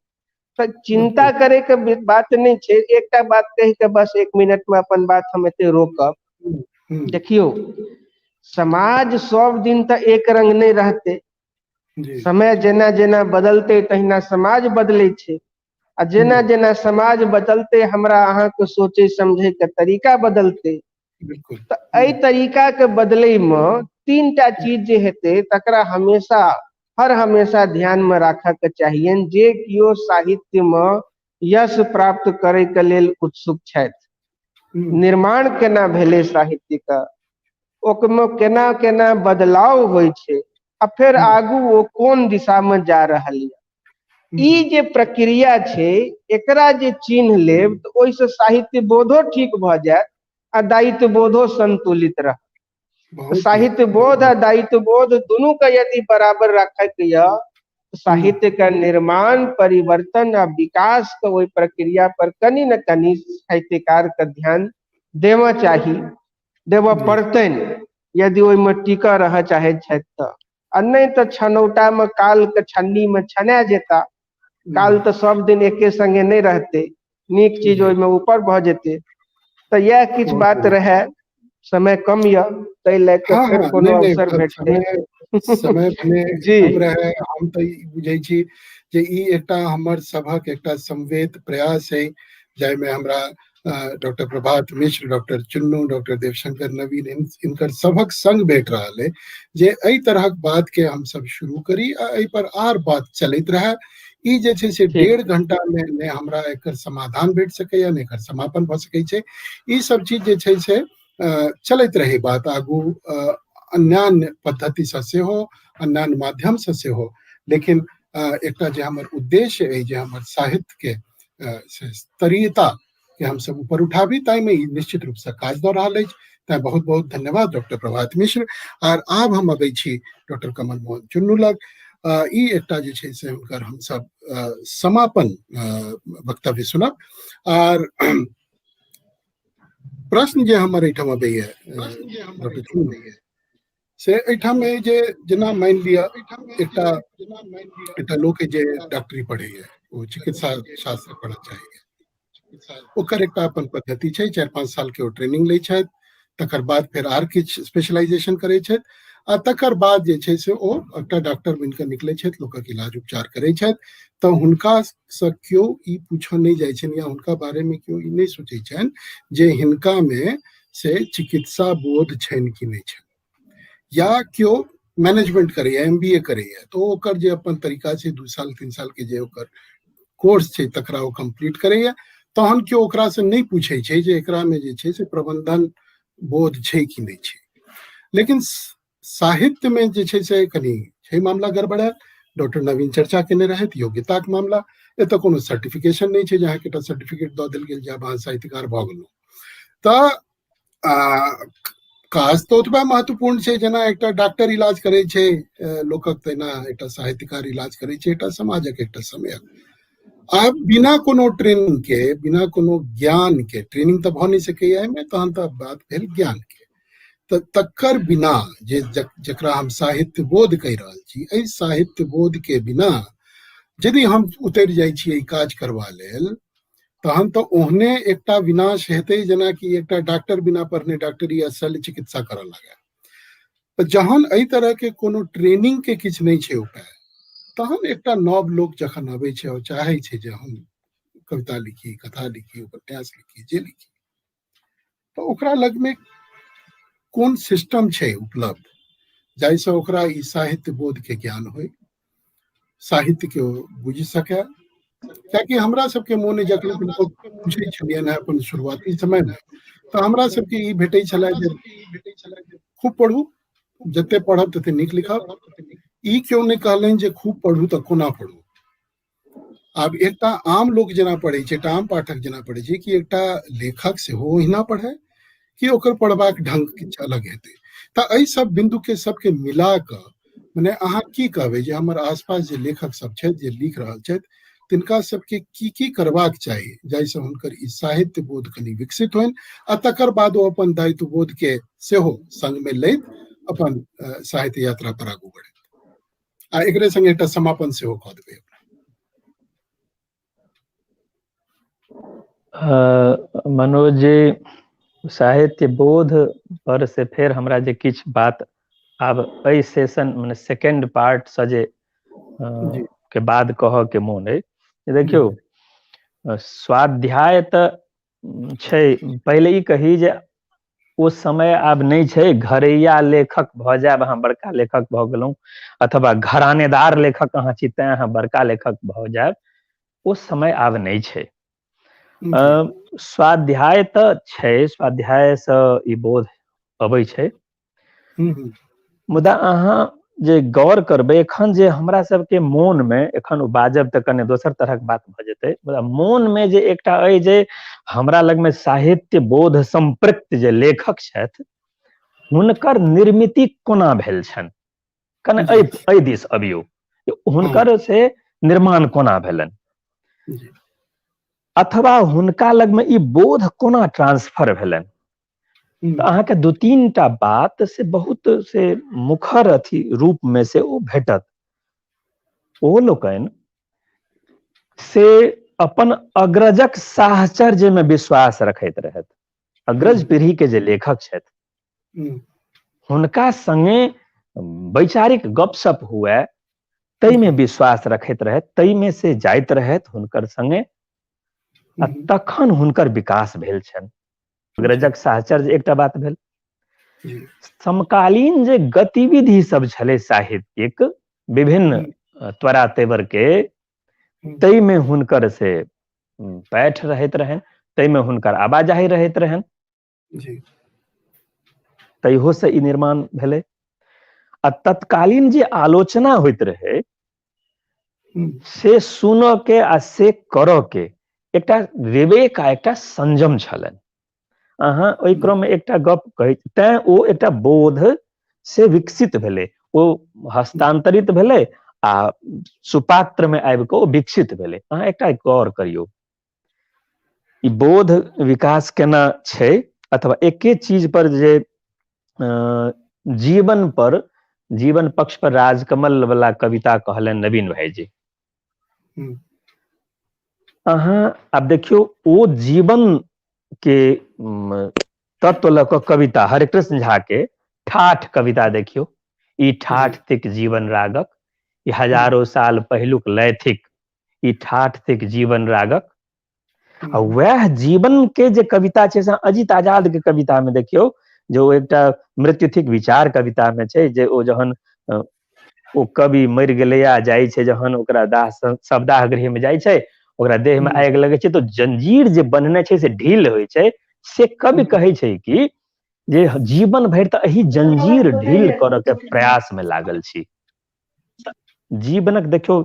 तऽ चिन्ता करैके बात नहि छै। एकटा बात कहि कऽ बस 1 मिनटमे अपन बात हम एते रोकब। देखियौ, समाज सब दिन तऽ एक रंग नहि रहतै। समय जेना जेना बदलतै तहिना समाज बदलै छै, आ जेना जेना समाज बदलतै हमरा अहाँके सोचै समझै के तरीका बदलतै। तऽ एहि तरीकाके बदलैमे 3टा चीज जे हेतै तकरा हमेशा हर हमेशा ध्यानमे राखऽके चाहियनि जे केओ साहित्यमे यश प्राप्त करैके लेल उत्सुक छथि। निर्माण केना भेलै साहित्यके, ओकमे केना केना बदलाव होइ छै आ फेर आगू ओ कोन दिशामे जा रहल यऽ, ई जे प्रक्रिया छै एकरा जे चिन्ह लेब तऽ ओहिसँ साहित्य बोधो ठीक भऽ जायत आ दायित्व बोधो संतुलित रहत। साहित्य बोध आ दायित्व बोध दुनू के यदि बराबर रखैके यऽ साहित्य के निर्माण, परिवर्तन आ विकास के ओहि प्रक्रिया पर कनि न कनि साहित्यकार के ध्यान देबऽ चाही, देबऽ पड़तनि यदि ओहिमे टिकऽ रहऽ चाहैत छथि तऽ। आ नहि तऽ छनौटा मे काल के छन्नी मे छना जेता। काल तऽ सब दिन एके संगे नहि रहतै, नीक चीज ओहिमे ऊपर भऽ जेतै। तऽ इएह किछु बात रहै। समय कम यऽ ताहि लए कऽ फेर कोनो अवसर भेटतै। समय भने कम रहै, हम तऽ ई बुझै छी जे ई एकटा हमर सभक एकटा समवेत प्रयास है, जाहिमे हमरा doctor Prabhat Mishra, doctor Chunnu, doctor Devshankar Naveen, इनकर सभक संग भेट रहल है जे एहि तरहक बात के हम सब शुरू करी आ एहि पर आर बात चलैत रहै। ई जे छै से 1.5 घंटा में ने हमरा एकर समाधान भेट सकैया ने एकर समापन भऽ सकै छै। ई सब चीज जे छै से चलैत रहे बात आगू, अन्यान्य पद्धतिसँ सेहो, अन्यान्य माध्यमसँ सेहो। लेकिन एकटा जे हमर उद्देश्य अइ जे हमर साहित्यके से स्तरीयता के हमसब ऊपर उठाबी, ताहिमे ई निश्चित रूपसँ काज दऽ रहल अछि। तैं बहुत बहुत धन्यवाद डॉक्टर प्रभात मिश्र। आर आब हम अबै छी डॉक्टर कमल मोहन चुन्नू लग। ई एकटा जे छै से हुनकर हमसब समापन वक्तव्य सुनब। आर प्रश्न जे हमर एहिठाम अबैया डॉक्टर चुन्नू से एहिठाम अइ जे जेना मानि लिअ एकटा एकटा लोक जे डॉक्टरी पढ़ैया, ओ चिकित्सा शास्त्र पढ़ऽ चाहैया, ओकर एकटा अपन पद्धति छै। 4-5 साल के ओ ट्रेनिंग लै छथि, तकर बाद फेर आर किछु स्पेशलाइजेशन करै छथि, आ तकर बाद जे छै से ओ एकटा डॉक्टर बनि कऽ निकलै छथि, लोकक इलाज उपचार करै छथि। तऽ हुनका सँ केओ ई पूछऽ नहि जाइ छनि या हुनका बारे मे केओ ई नहि सोचै छनि जे हिनका मे से चिकित्सा बोध छनि कि नहि छनि। या केओ मैनेजमेंट करैया, एम बी ए करैया, तऽ ओकर जे अपन तरीका छै, 2 साल 3 साल के जे ओकर कोर्स छै तकरा ओ कम्प्लीट करैया, तहन केओ ओकरा से नहि पूछै छै जे एकरा मे जे छै से प्रबंधन बोध छै कि नहि छै। लेकिन साहित्य में जे छै से कनि छै मामला गड़बड़ायल। डॉक्टर नवीन चर्चा केने रहथि योग्यताक मामला। एतऽ कोनो सर्टिफिकेशन नहि छै जे अहाँके एकटा सर्टिफिकेट दऽ देल गेल जे आब अहाँ साहित्यकार भऽ गेलहुँ। तऽ काज तऽ ओतबा महत्वपूर्ण छै जेना एकटा डॉक्टर इलाज करै छै लोकक, तहिना एकटा साहित्यकार इलाज करै छै एकटा समाजक, एकटा समयक। आब बिना कोनो ट्रेनिंग के, बिना कोनो ज्ञान के, ट्रेनिंग तऽ भऽ नहि सकैया एहिमे, तहन तऽ बात भेल ज्ञान के, तऽ तकर बिना जे जकरा हम साहित्य बोध कहि रहल छी, एहि साहित्य बोध के बिना यदि हम उतरि जाइ छी एहि काज करबा लेल, तहन तऽ ओहने एकटा विनाश हेतै जेनाकि एकटा डॉक्टर बिना पढ़ने डॉक्टरी या शल्य चिकित्सा करऽ लागै। तऽ जहन एहि तरह के कोनो ट्रेनिंग के किछु नहि छै उपाय, तहन एकटा नव लोक जखन अबै छै और चाहै छै जे हम कविता लिखी, कथा लिखी, उपन्यास लिखी, जे लिखी, तऽ ओकरा लगमे कोन सिस्टम छै उपलब्ध जाहिसँ ओकरा ई साहित्य बोध के ज्ञान होइ, साहित्य के ओ बुझि सकै। कियाकि हमरा सबके मोन जखन किनको पूछै छलियनि हेँ अपन शुरुआती समय मे, तऽ हमरा सबके ई भेटै छलै जे खूब पढ़ू, जते पढ़ब तते नीक लिखब। ई केओ नहि कहलनि जे खूब पढ़ू तऽ कोना पढ़ू। आब एकटा आम लोक जेना पढ़ै छै, एकटा आम पाठक जेना पढ़ै छै, कि एकटा लेखक सेहो ओहिना पढ़ै कि ओकर पढ़बाक ढंग किछु अलग हेतै। तऽ एहि सब बिन्दु के सबके मिला कऽ मने अहाँ की कहबै जे हमर आसपास जे लेखक सब छथि, जे लिख रहल छथि, तिनका सबके की की करबाक चाही जाहिसँ हुनकर ई साहित्य बोध कनि विकसित होइन आ तकर बाद ओ अपन दायित्व बोध के सेहो संग मे लैत अपन साहित्य यात्रा पर आगू बढ़े? आ एकरे संगे एकटा समापन सेहो कऽ देबै। मनोज जी, साहित्य बोध पर से फेर हमरा जे किछु बात आब एहि सेशन मने सेकेंड पार्ट से जे के बाद कहऽ के मोन अइ, देखियौ स्वाध्याय तऽ छै, पहिले ई कही जे ओ समय आब नहि छै घरैया लेखक भऽ जायब अहाँ बड़का लेखक भऽ गेलहुँ, अथवा घरानेदार लेखक अहाँ छी तैं अहाँ बड़का लेखक भऽ जायब, ओ समय आब नहि छै। स्वाध्याय तऽ छै, स्वाध्यायसँ ई बोध अबै छै, मुदा अहाँ जे गौर करबै एखन जे हमरा सबके मोन मे, एखन ओ बाजब तऽ कने दोसर तरहक बात भऽ जेतै, मुदा मोन मे जे एकटा अइ जे हमरा लगमे साहित्य बोध सम्पृक्त जे लेखक छथि हुनकर निर्मिति कोना भेल छनि, कने एहि दिस अबियौ, हुनकर से निर्माण कोना भेलनि अथवा हुनका लगमे ई बोध कोना ट्रांसफर भेलनि। तऽ अहाँके 2-3 टा बात से बहुत से मुखर अथी रूप मे से ओ भेटत। ओ लोकनि से अपन अग्रजक साहचर्य मे विश्वास रखैत रहथि। अग्रज पीढ़ी के जे लेखक छथि हुनका संगे वैचारिक गपशप हुए ताहिमे विश्वास रखैत रहथि, ताहिमे से जाइत रहथि हुनकर संगे, आ तखन हुनकर विकास भेल छनि। अग्रजक साहचर्य एकटा बात भेल। समकालीन जे गतिविधि सब छलै साहित्यिक विभिन्न त्वरा तेवर के, ताहिमे हुनकर से पैठ रहैत रहनि, ताहिमे हुनकर आवाजाही रहैत रहनि, तैहो से ई निर्माण भेलै। आ तत्कालीन जे आलोचना होइत रहै से सुनऽ के आ से करऽ के एकटा विवेक आ एकटा संयम छलनि। अहाँ ओहि क्रम मे एकटा गप कहै, तैं ओ एकटा बोध से विकसित भेलै, ओ हस्तांतरित भेलै आ सुपात्र मे आबि कऽ ओ विकसित भेलै। अहाँ एकटा गौर करियौ, ई बोध विकास केना छै, अथवा एके चीज पर जे जीवन पर, जीवन पक्ष पर राजकमल वाला कविता कहलनि नवीन भाईजी, अहाँ आब देखियौ ओ जीवन के तत्व लऽ कऽ कविता हरिकृष्ण झा के ठाठ कविता देखियौ, ई ठाठ थिक जीवन रागक, ई हजारो साल पहिलुक लय थिक, ई ठाठ थिक जीवन रागक। आ वएह जीवन के जे कविता छै से अजित आजाद के कविता में देखियौ, जे ओ एकटा मृत्यु थिक विचार कविता में छै, जे ओ जहन ओ कवि मरि गेलैया जाइ छै, जहन ओकरा दाह शवदाह गृह में जाइ छै, ओकरा देह में आगि लगै छै तऽ जंजीर जे बन्हने छै से ढील होइ छै। से कवि कहै छै कि जे जीवन भरि तऽ एहि जंजीर ढील करऽ के प्रयास में लागल छी। जीवनक देखियौ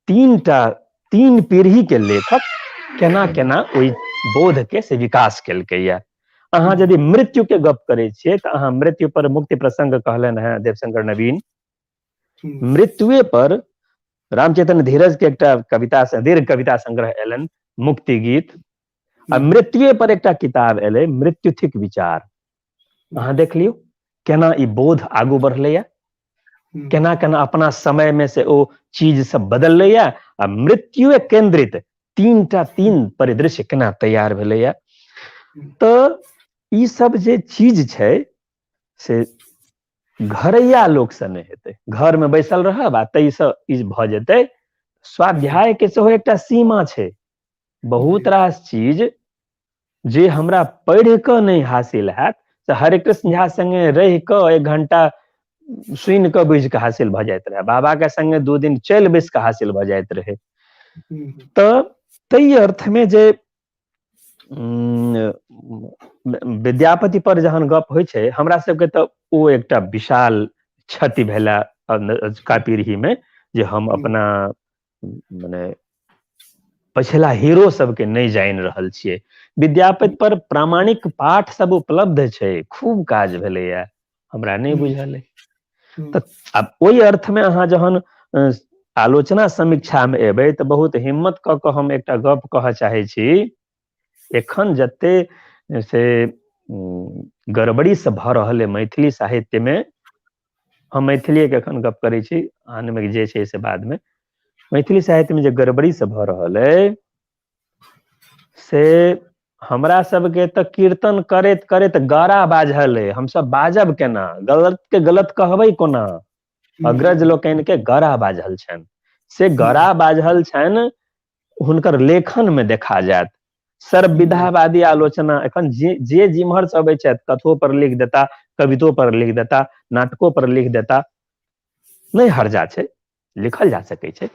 तीन पीढ़ी के लेखक केना केना ओहि बोध के से विकास केलकैया। अहाँ यदि मृत्यु के गप करै छियै तऽ अहाँ मृत्यु पर मुक्ति प्रसंग कहलनि हेँ देवशंकर नवीन। मृत्युए पर रामचेतन धीरज के एकटा कविता दीर्घ कविता संग्रह एलनि मुक्ति गीत, आ मृत्युए पर एकटा किताब एलै मृत्यु थिक विचार। अहाँ देख लियौ केना ई बोध आगू बढ़लैया, केना केना अपना समय में से ओ चीज सब बदललैया, आ मृत्युए केंद्रित तीनटा तीन परिदृश्य केना तैयार भेलैया। तऽ ई सब जे चीज छै से घरैया लोक से नहि हेतै, घर में बैसल रहब आ ताहिसँ ई भऽ जेतै। स्वाध्याय के सेहो एकटा सीमा छै। बहुत रास चीज जे हमरा पढ़ि कऽ नहि हासिल हैत से हरिकृष्ण झा संगे रहि कऽ एक घंटा सुनि कऽ बुझि कऽ हासिल भऽ जाइत रहै, बाबा के संगे 2 दिन चलि बैस कऽ हासिल भऽ जाइत रहै। तऽ ताहि अर्थमे जे विद्यापति पर जहन गप होइ छै हमरा सबके तऽ ओ एकटा विशाल क्षति भेला अजुका पीढ़ी में, जे हम अपना मने पछिला हीरो सबके नहि जानि रहल छियै। विद्यापति पर प्रामाणिक पाठ सब उपलब्ध छै, खूब काज भेलैया, हमरा नहि बुझल अइ। तऽ आब ओहि अर्थमे अहाँ जहन आलोचना समीक्षामे एबै तऽ बहुत हिम्मत कऽ कऽ हम एकटा गप कहऽ चाहै छी। एखन जते से गड़बड़ी सब भऽ रहल अइ मैथिली साहित्यमे, हम मैथिलीके एखन गप करै छी, आनमे जे छै से बादमे, मैथिली साहित्यमे जे गड़बड़ी सब भऽ रहल अइ से हमरा सबके तऽ कीर्तन करैत करैत गरा बाझल अइ। हमसब बाजब केना, गलत के गलत कहबै कोना? अग्रज लोकनि के गरा बाझल छनि, से गरा बाझल छनि हुनकर लेखन में देखा जायत। सर्वविधावादी आलोचना एखन जे जिम्हर से अबै छथि कथो पर लिख देता, कवितो पर लिख देता, नाटको पर लिख देता, नहि हर्जा छै, लिखल जा सकै छै।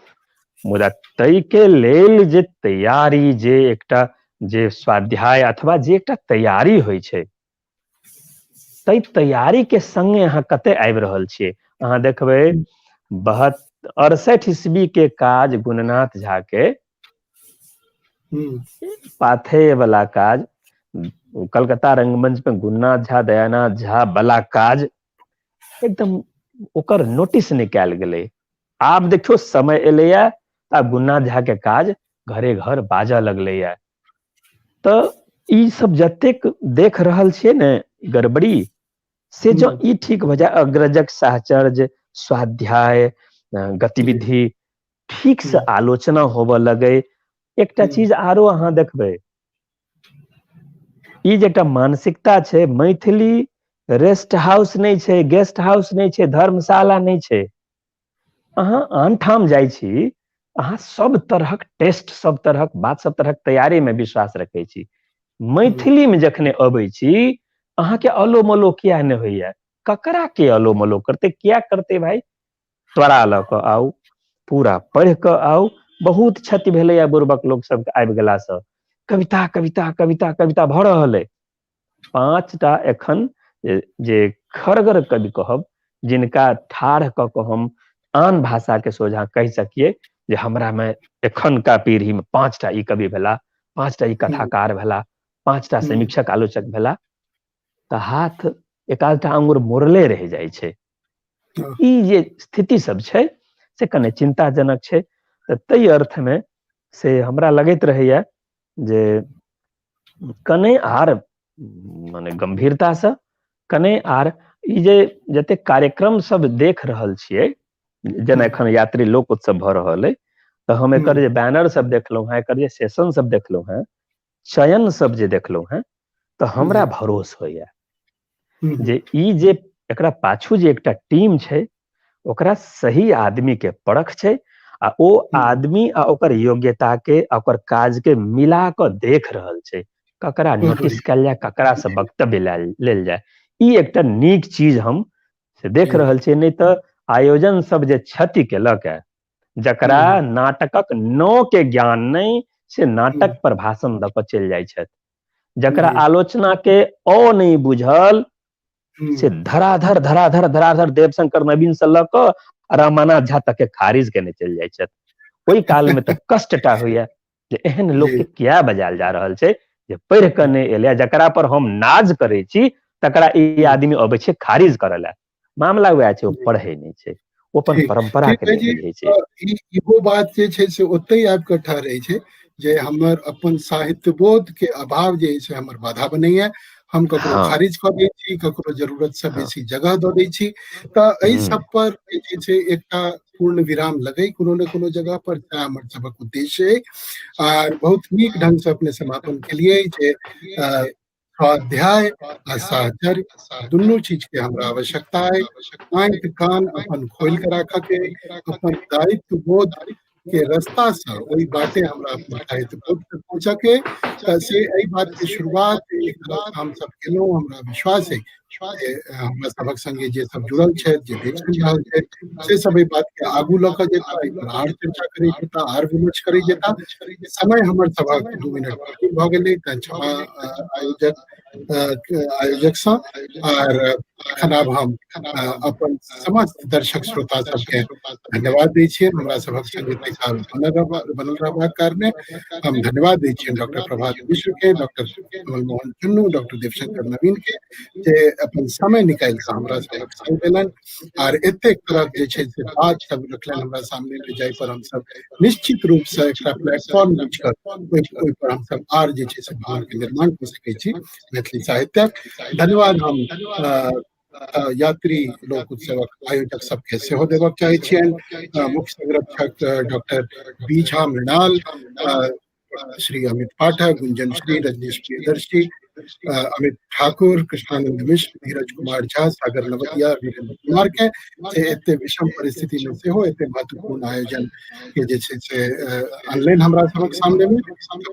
मुदा ताहिके लेल जे तैयारी, जे एकटा जे स्वाध्याय अथवा जे एकटा तैयारी होइ छै, ताहि तैयारी के संगे अहाँ कते आबि रहल छियै। अहाँ देखबै 68 ईस्वी के काज गुणनाथ झा के पाथेय वाला काज, कलकत्ता रंगमंच में गुणनाथ झा दयानाथ झा वाला काज एकदम ओकर नोटिस नहि कयल गेलै। आब देखियौ समय एलैया आब गुणनाथ झा के काज घरे घर बाजऽ लगलैया। तऽ ई सब जतेक देख रहल छियै ने गड़बड़ी, से जँ ई ठीक भऽ जाय, अग्रजक साहचर्य, स्वाध्याय, गतिविधि ठीक से आलोचना होबऽ लगे। एकटा चीज आरो अहाँ देखबै, ई जे एकटा मानसिकता छै, मैथिली रेस्ट हाउस नहि छै, गेस्ट हाउस नहि छै, धर्मशाला नहि छै। अहाँ आन ठाम जाइ छी, अहाँ सब तरहक टेस्ट, सब तरहक बात, सब तरहक तैयारी में विश्वास रखै छी। मैथिली में जखने अबै छी अहाँके अलो मलो किया नहि होइया? ककरा के अलो मलो करतै, किया करतै भाई? त्वरा लऽ कऽ आउ, पूरा पढ़ि कऽ आउ। बहुत क्षति भेलैया बुड़बक लोक सबके आबि गेलासँ। कविता कविता कविता कविता भऽ रहल अइ। 5टा एखन जे खड़गर कवि कहब, जिनका ठाढ़ कऽ कऽ हम आन भाषा के सोझाँ कहि सकिए जे हमरा में एखनका पीढ़ी में 5टा ई कवि भेला, 5टा ई कथाकार भेला, 5टा समीक्षक आलोचक भेला, तऽ हाथ एकाधटा आंगुर मोड़ले रहि जाइ छै। ई जे स्थिति सब छै से कने चिंताजनक छै। तऽ ताहि अर्थ में से हमरा लगैत रहैया जे कने आर माने गंभीरता से कने आर ई जे जते कार्यक्रम सब देख रहल छियै, जेना एखन यात्री लोक उत्सव भऽ रहल अइ, तऽ हम एकर जे बैनर सब देखलहुँ हेँ, एकर जे सेशन सब देखलहुँ हेँ, चयन सब जे देखलहुँ हेँ, तऽ हमरा भरोस होइया जे ई जे एकरा पाछू जे एकटा टीम छै ओकरा सही आदमी के परख छै आ ओ आदमी आ ओकर योग्यता के आ ओकर काज के मिला कऽ देख रहल छै, ककरा नोटिस कयल जाय, ककरा से वक्तव्य लेल जाय। ई एकटा नीक चीज हम से देख रहल छियै। नहि तऽ आयोजन सब जे क्षति केलक है, जकरा नाटकक नौ के ज्ञान नहि से नाटक पर भाषण दऽ कऽ चलि जाइ छथि, जकरा आलोचना के अ नहि बुझल से धराधर धराधर धराधर देवशंकर नवीन से लऽ कऽ रमानाथ झा तक के खारिज केने चलि जाइ छथि। ओहि काल मे तऽ कष्ट टा होइया जे एहन लोक के किया बजायल जा रहल छै जे पढ़ि कऽ नहि एलै, जकरा पर हम नाज करै छी तकरा ई आदमी अबै छै खारिज करऽ लए। मामला वएह छै, ओ पढ़ै नहि छै, ओ अपन परम्परा के नहि बुझै छै। इहो बात जे छै से ओतहि आबि कऽ ठहरै छै जे हमर अपन साहित्य बोध के अभाव जे छै हमर बाधा बनैया, हम ककरो खारिज कऽ दै छी, ककरो जरूरत से बेसी जगह दऽ दै छी। तऽ एहि सब पर जे छै एकटा पूर्ण विराम लगै कोनो ने कोनो जगह पर, सएह हमर सबक उद्देश्य अइ। आर बहुत नीक ढंग से अपने समापन केलियै जे स्वाध्याय आ साहचर्य दुनू चीज के हमरा आवश्यकता है। आँखि कान अपन खोलि के राखऽ के, अपन दायित्व बोध के रास्ता से ओहि बाटे हमरा अपन दायित्व बोध तक पहुँचऽ के। तऽ से एहि बात के शुरुआत एक तरह हम सब केलहुँ। हमरा विश्वास है जे हमरा सबक संगे जे सब जुड़ल छथि, जे देख सुनि रहल छथि, से सब एहि बात के आगू लऽ कऽ जेता, एहि पर आर चर्चा करै जेता, आर विमर्श करै जेता। समय हमर सभक 2 मिनट भऽ गेलै, तैं क्षमा आयोजकसँ। आर एखन आब हम अपन समस्त दर्शक श्रोता सबके धन्यवाद दै छियनि हमरा सभक संगे एते काल बनल रहबाक कारणे। हम धन्यवाद दै छियनि डॉक्टर प्रभात मिश्र के, डॉक्टर कमल मोहन चुन्नू, डॉक्टर देवशंकर नवीन के, जे अपन समय निकालि कऽ हमरा सभक संग देलनि आर एतेक तरह जे छै से बात सब रखलनि हमरा सामने मे, जाहि पर हमसब निश्चित रूप से एकटा प्लेटफॉर्म यूज कर ओहि पर हमसब आर जे छै से भवन के निर्माण कऽ सकै छी मैथिली साहित्यक। धन्यवाद हम यात्री लोक उत्सवक आयोजक सबके सेहो देबक चाहै छियनि, मुख्य संरक्षक डॉक्टर बी झा मृणाल, श्री अमित पाठक, गुंजन श्री, रजनीश प्रियदर्शी, अमित ठाकुर, कृष्णानंद मिश्र, धीरज कुमार झा, सागर नवदिया, वीरेंद्र कुमार के, जे एते विषम परिस्थिति में सेहो एते महत्वपूर्ण आयोजन के जे छै से अनलनि हमरा सबक सामने में।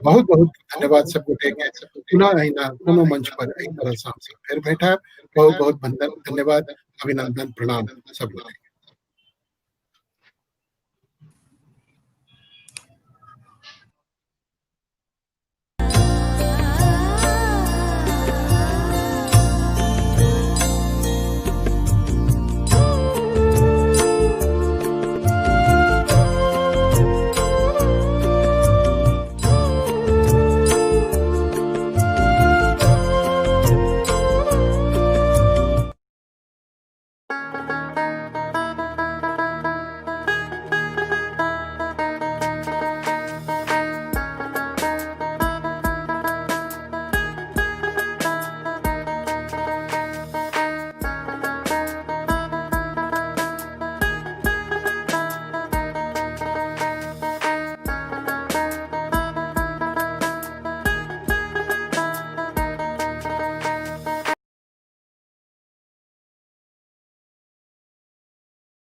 बहुत बहुत धन्यवाद सब गोटे के। पुनः अहिना कोनो मंच पर एहि तरह से हमसब फेर भेंट हैब। बहुत बहुत धन्यवाद, अभिनंदन, प्रणाम सब गोटे।